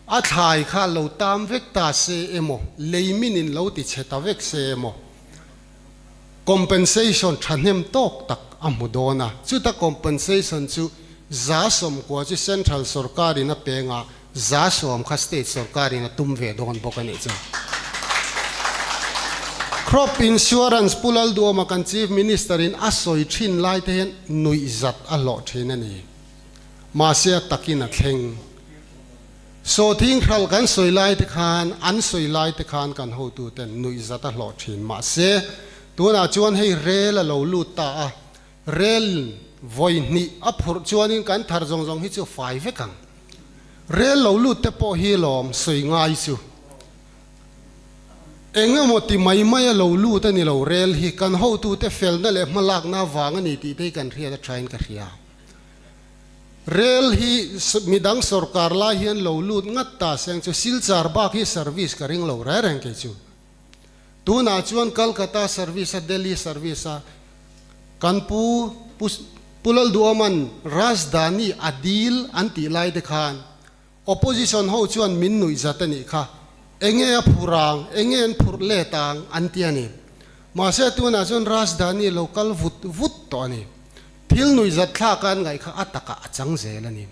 a thlai kha lo tam vek ta se emaw, lei minin lo ti chhe ta vek se emaw, Compensation thahnem tawk tak a hmu dawn a, chuta compensation chu 90% chu central sorkarin a peng a, 10% kha state sorkarin a tum ve dawn bawk a nih chu. Crop insurance Pu Lalduama kan Chief Minister in a sawi thin lai te hian nuih zat a hlawh thin a ni. Mahse a takin a thleng. Sawhthing hralh kan sawi lai te khan, an sawi lai te khan kan hotuten nuihzat a hlawh thin. Mahse, tunah chuan hei rel a lo lut ta a, rel vawi hnih a phurh chuanin kan thar zawng zawng hi chu fai vek ang. Rel lo lut te pawh hi lawm sawi ngai chu. Eng emaw ti mai mai a lo lut a ni lo, rel hi kan hotute felna leh hmalakna avang a ni tih te hi kan hriat a thain ka hria. Rel hi midang sorkar lai hian lo lut ngat ta seng chu Silchar bak hi service ka ring lo reng reng kei chu. Tunah chuan Calcutta service a Delhi service a kan pu Pu Lalduaman Rajdhani a dil an tih lai te khan opposition ho chuan min nuih zat a nih kha. Enge a phur ang, enge an phurh let ang an ti a ni. Mahse tunah chuan Rajdhani lo kal vut vut tawh a ni. Thil nuihzat thlak a an ngaih kha a takah a chang zel a ni.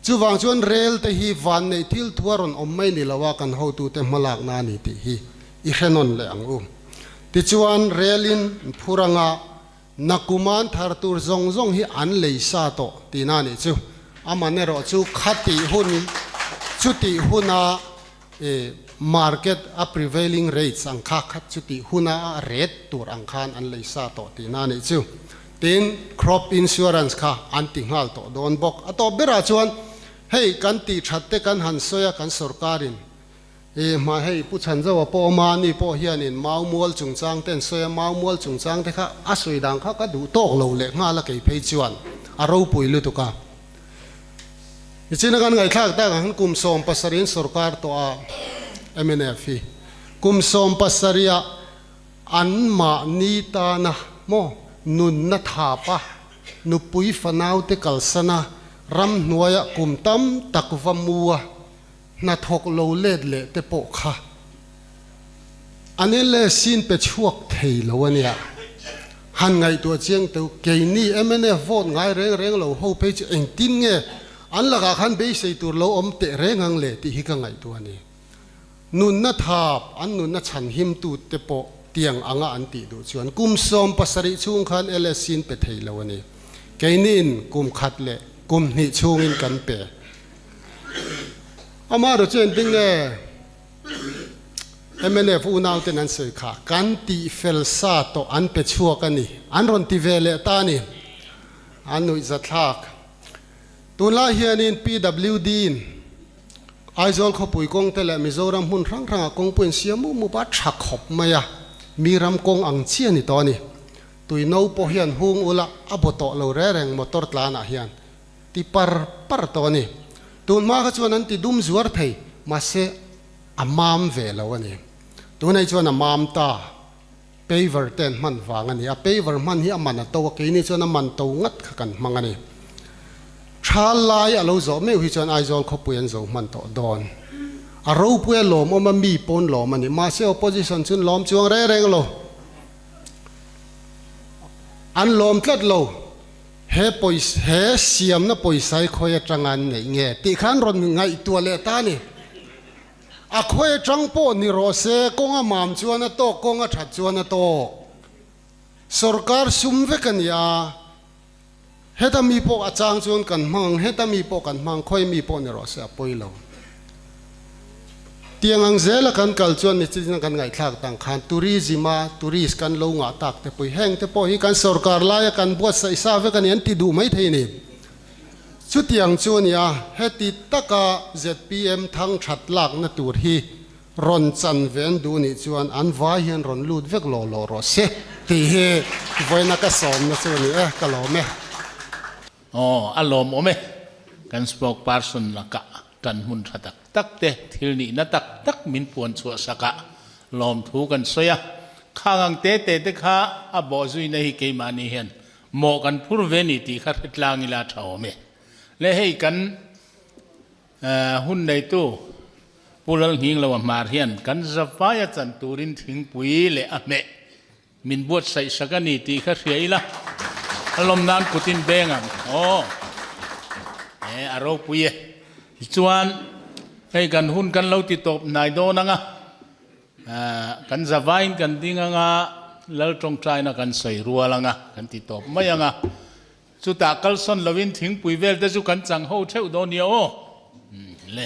Chuvang chuan rel te hi vanneih thil thu a rawn awm mai ni lo a kan hotute hmalakna a ni tih hi i hre nawn leh ang u. Tichuan relin phur anga nakuman thar tur zawng zawng hi an lei sa tawh tihna a nih chu. Aman erawh chu khatih hun chutih huna. market a prevailing rates ang kha kha chutih huna a rate tur ang khan an lei sa tawh tihna a nih chu. Tin, crop insurance kha an ti nghal tawh dawn bawk. A tawp berah chuan hei kan tih that te kan han sawi a kan sorkarin i hma hei Pu Chhanzoa pawh awm a, ani pawh hianin mau mual chungchang te an sawi a, mau mual chungchang te kha a sawi dan kha ka duh tawk lo leh nghal a kei phei chuan a ropui lutuk a. Nichina kan ngaihthlak tak ang kum 70 in sorkar tawh a mnf hi kum 70 ah an mahni tana maw nunna thap a nupui fanau te kalsan a ramhnuai ah kum tam tak va mu a hnathawk lo let leh te pawh kha an LSC-in pe chhuak thei lo a nia. Han ngaihtuah chiang teu, keini mnf vote ngai reng reng lo ho phei chu engtin nge an lakah khan beisei tur lo awm teh reng ang le tih hi ka ngaihtuah a ni. Nunna thap, an nunna chhanhimtu te pawh tiang anga an tih duh chuan kum 70 chhung khan LSC-in pe thei lo a ni. Keiniin kum khat leh kum hnih chhungin kan pe. Amaherawh chu engtin nge mnf unauten an sawi kha kan tih fel sa tawh an pe chhuak a ni. An rawn ti ve leh ta a ni. An nuih zathlak. Tunlai hianin PWD-in Aizawl khawpui kawng te leh Mizoram hmun hrang hrangah kawngpui an siam mup mup a, tha khawp mai a. Mi ram kawng ang chi a ni tawh a ni. Tui no pawh hian hung ula a baw tawh lo reng reng motor tlanah hian. Ti par par tawh a ni. Tun hma kha chuan an ti dum zuar thei, mahse a mam ve lo a ni. Tunei chuan a mam ta, paver te an hman vang a ni. A paver hman hi a man a to a, keini chuan a man to ngat kha kan hmang a ni. Tha lai a lo zawh meuh hi chuan Aizawl khawpui an zo hman tawh dawn. A ropui a lawmawm a, mi pawn lawm a ni. Mahse opposition chuan lawm chuang reng reng lo. An lawm tlat lo. He pawisa, he siamna pawisa hi khawi atanga an neih nge tih kha an rawn ngaihtuah leh ta a ni. A khawi atang pawh ni rawh se, kawng a mam chuan a tawk, kawng a that chuan a tawk. Sorkar sum vek a ni a, heta mi pawh a chang chuan kan hmang ang, heta mi pawh kan hmang, khawi mi pawh ni rawh se a pawi lo. Tiang ang zela kan kal chuan nichin kan ngaihthlak dang khan tourism a tourist kan lo ngah tak te pawh hi heng te pawh hi kan sorkar laia kan buatsaih sa vek a ni an ti duh mai thei a ni. Chutiang chu a ni a, heti taka zpm thang that lakna tur hi rawn chan ve an duh nih chuan an vai hian rawn lut vek lawh lawh rawh se tih hi vawiina ka sawmna chu a ni e, ka lawm e. Aw, a lawmawm e, kan spokesperson lakah Tan hmun tha tak tak te thil nihna tak tak min puan chhuah sak a, lawmthu kan sawi a. Khang ang te te te kha a bawh zuina hi keimahni hian mawh kan phur ve ni tih kha hre tlang ila tha awm e. Le hei kan hun neitu Pu Lalnghingloa hmar hian kan zavaia chan turin thingpui leh a hmeh Min buatsaih sak a ni tih kha hria ila, a lawm nan kutin beng ang aw. E, a ropui e. Tichuan, hei kan hun kan lo ti tawp hnai dawn ang a, kan zavain kan ding ang a, Lal tawngtaina kan sawi rual ang a, kan ti tawp mai ang a. Chutah kalsawn lovin thingpui vel te chu kan chang ho theuh dawn nia aw. Le.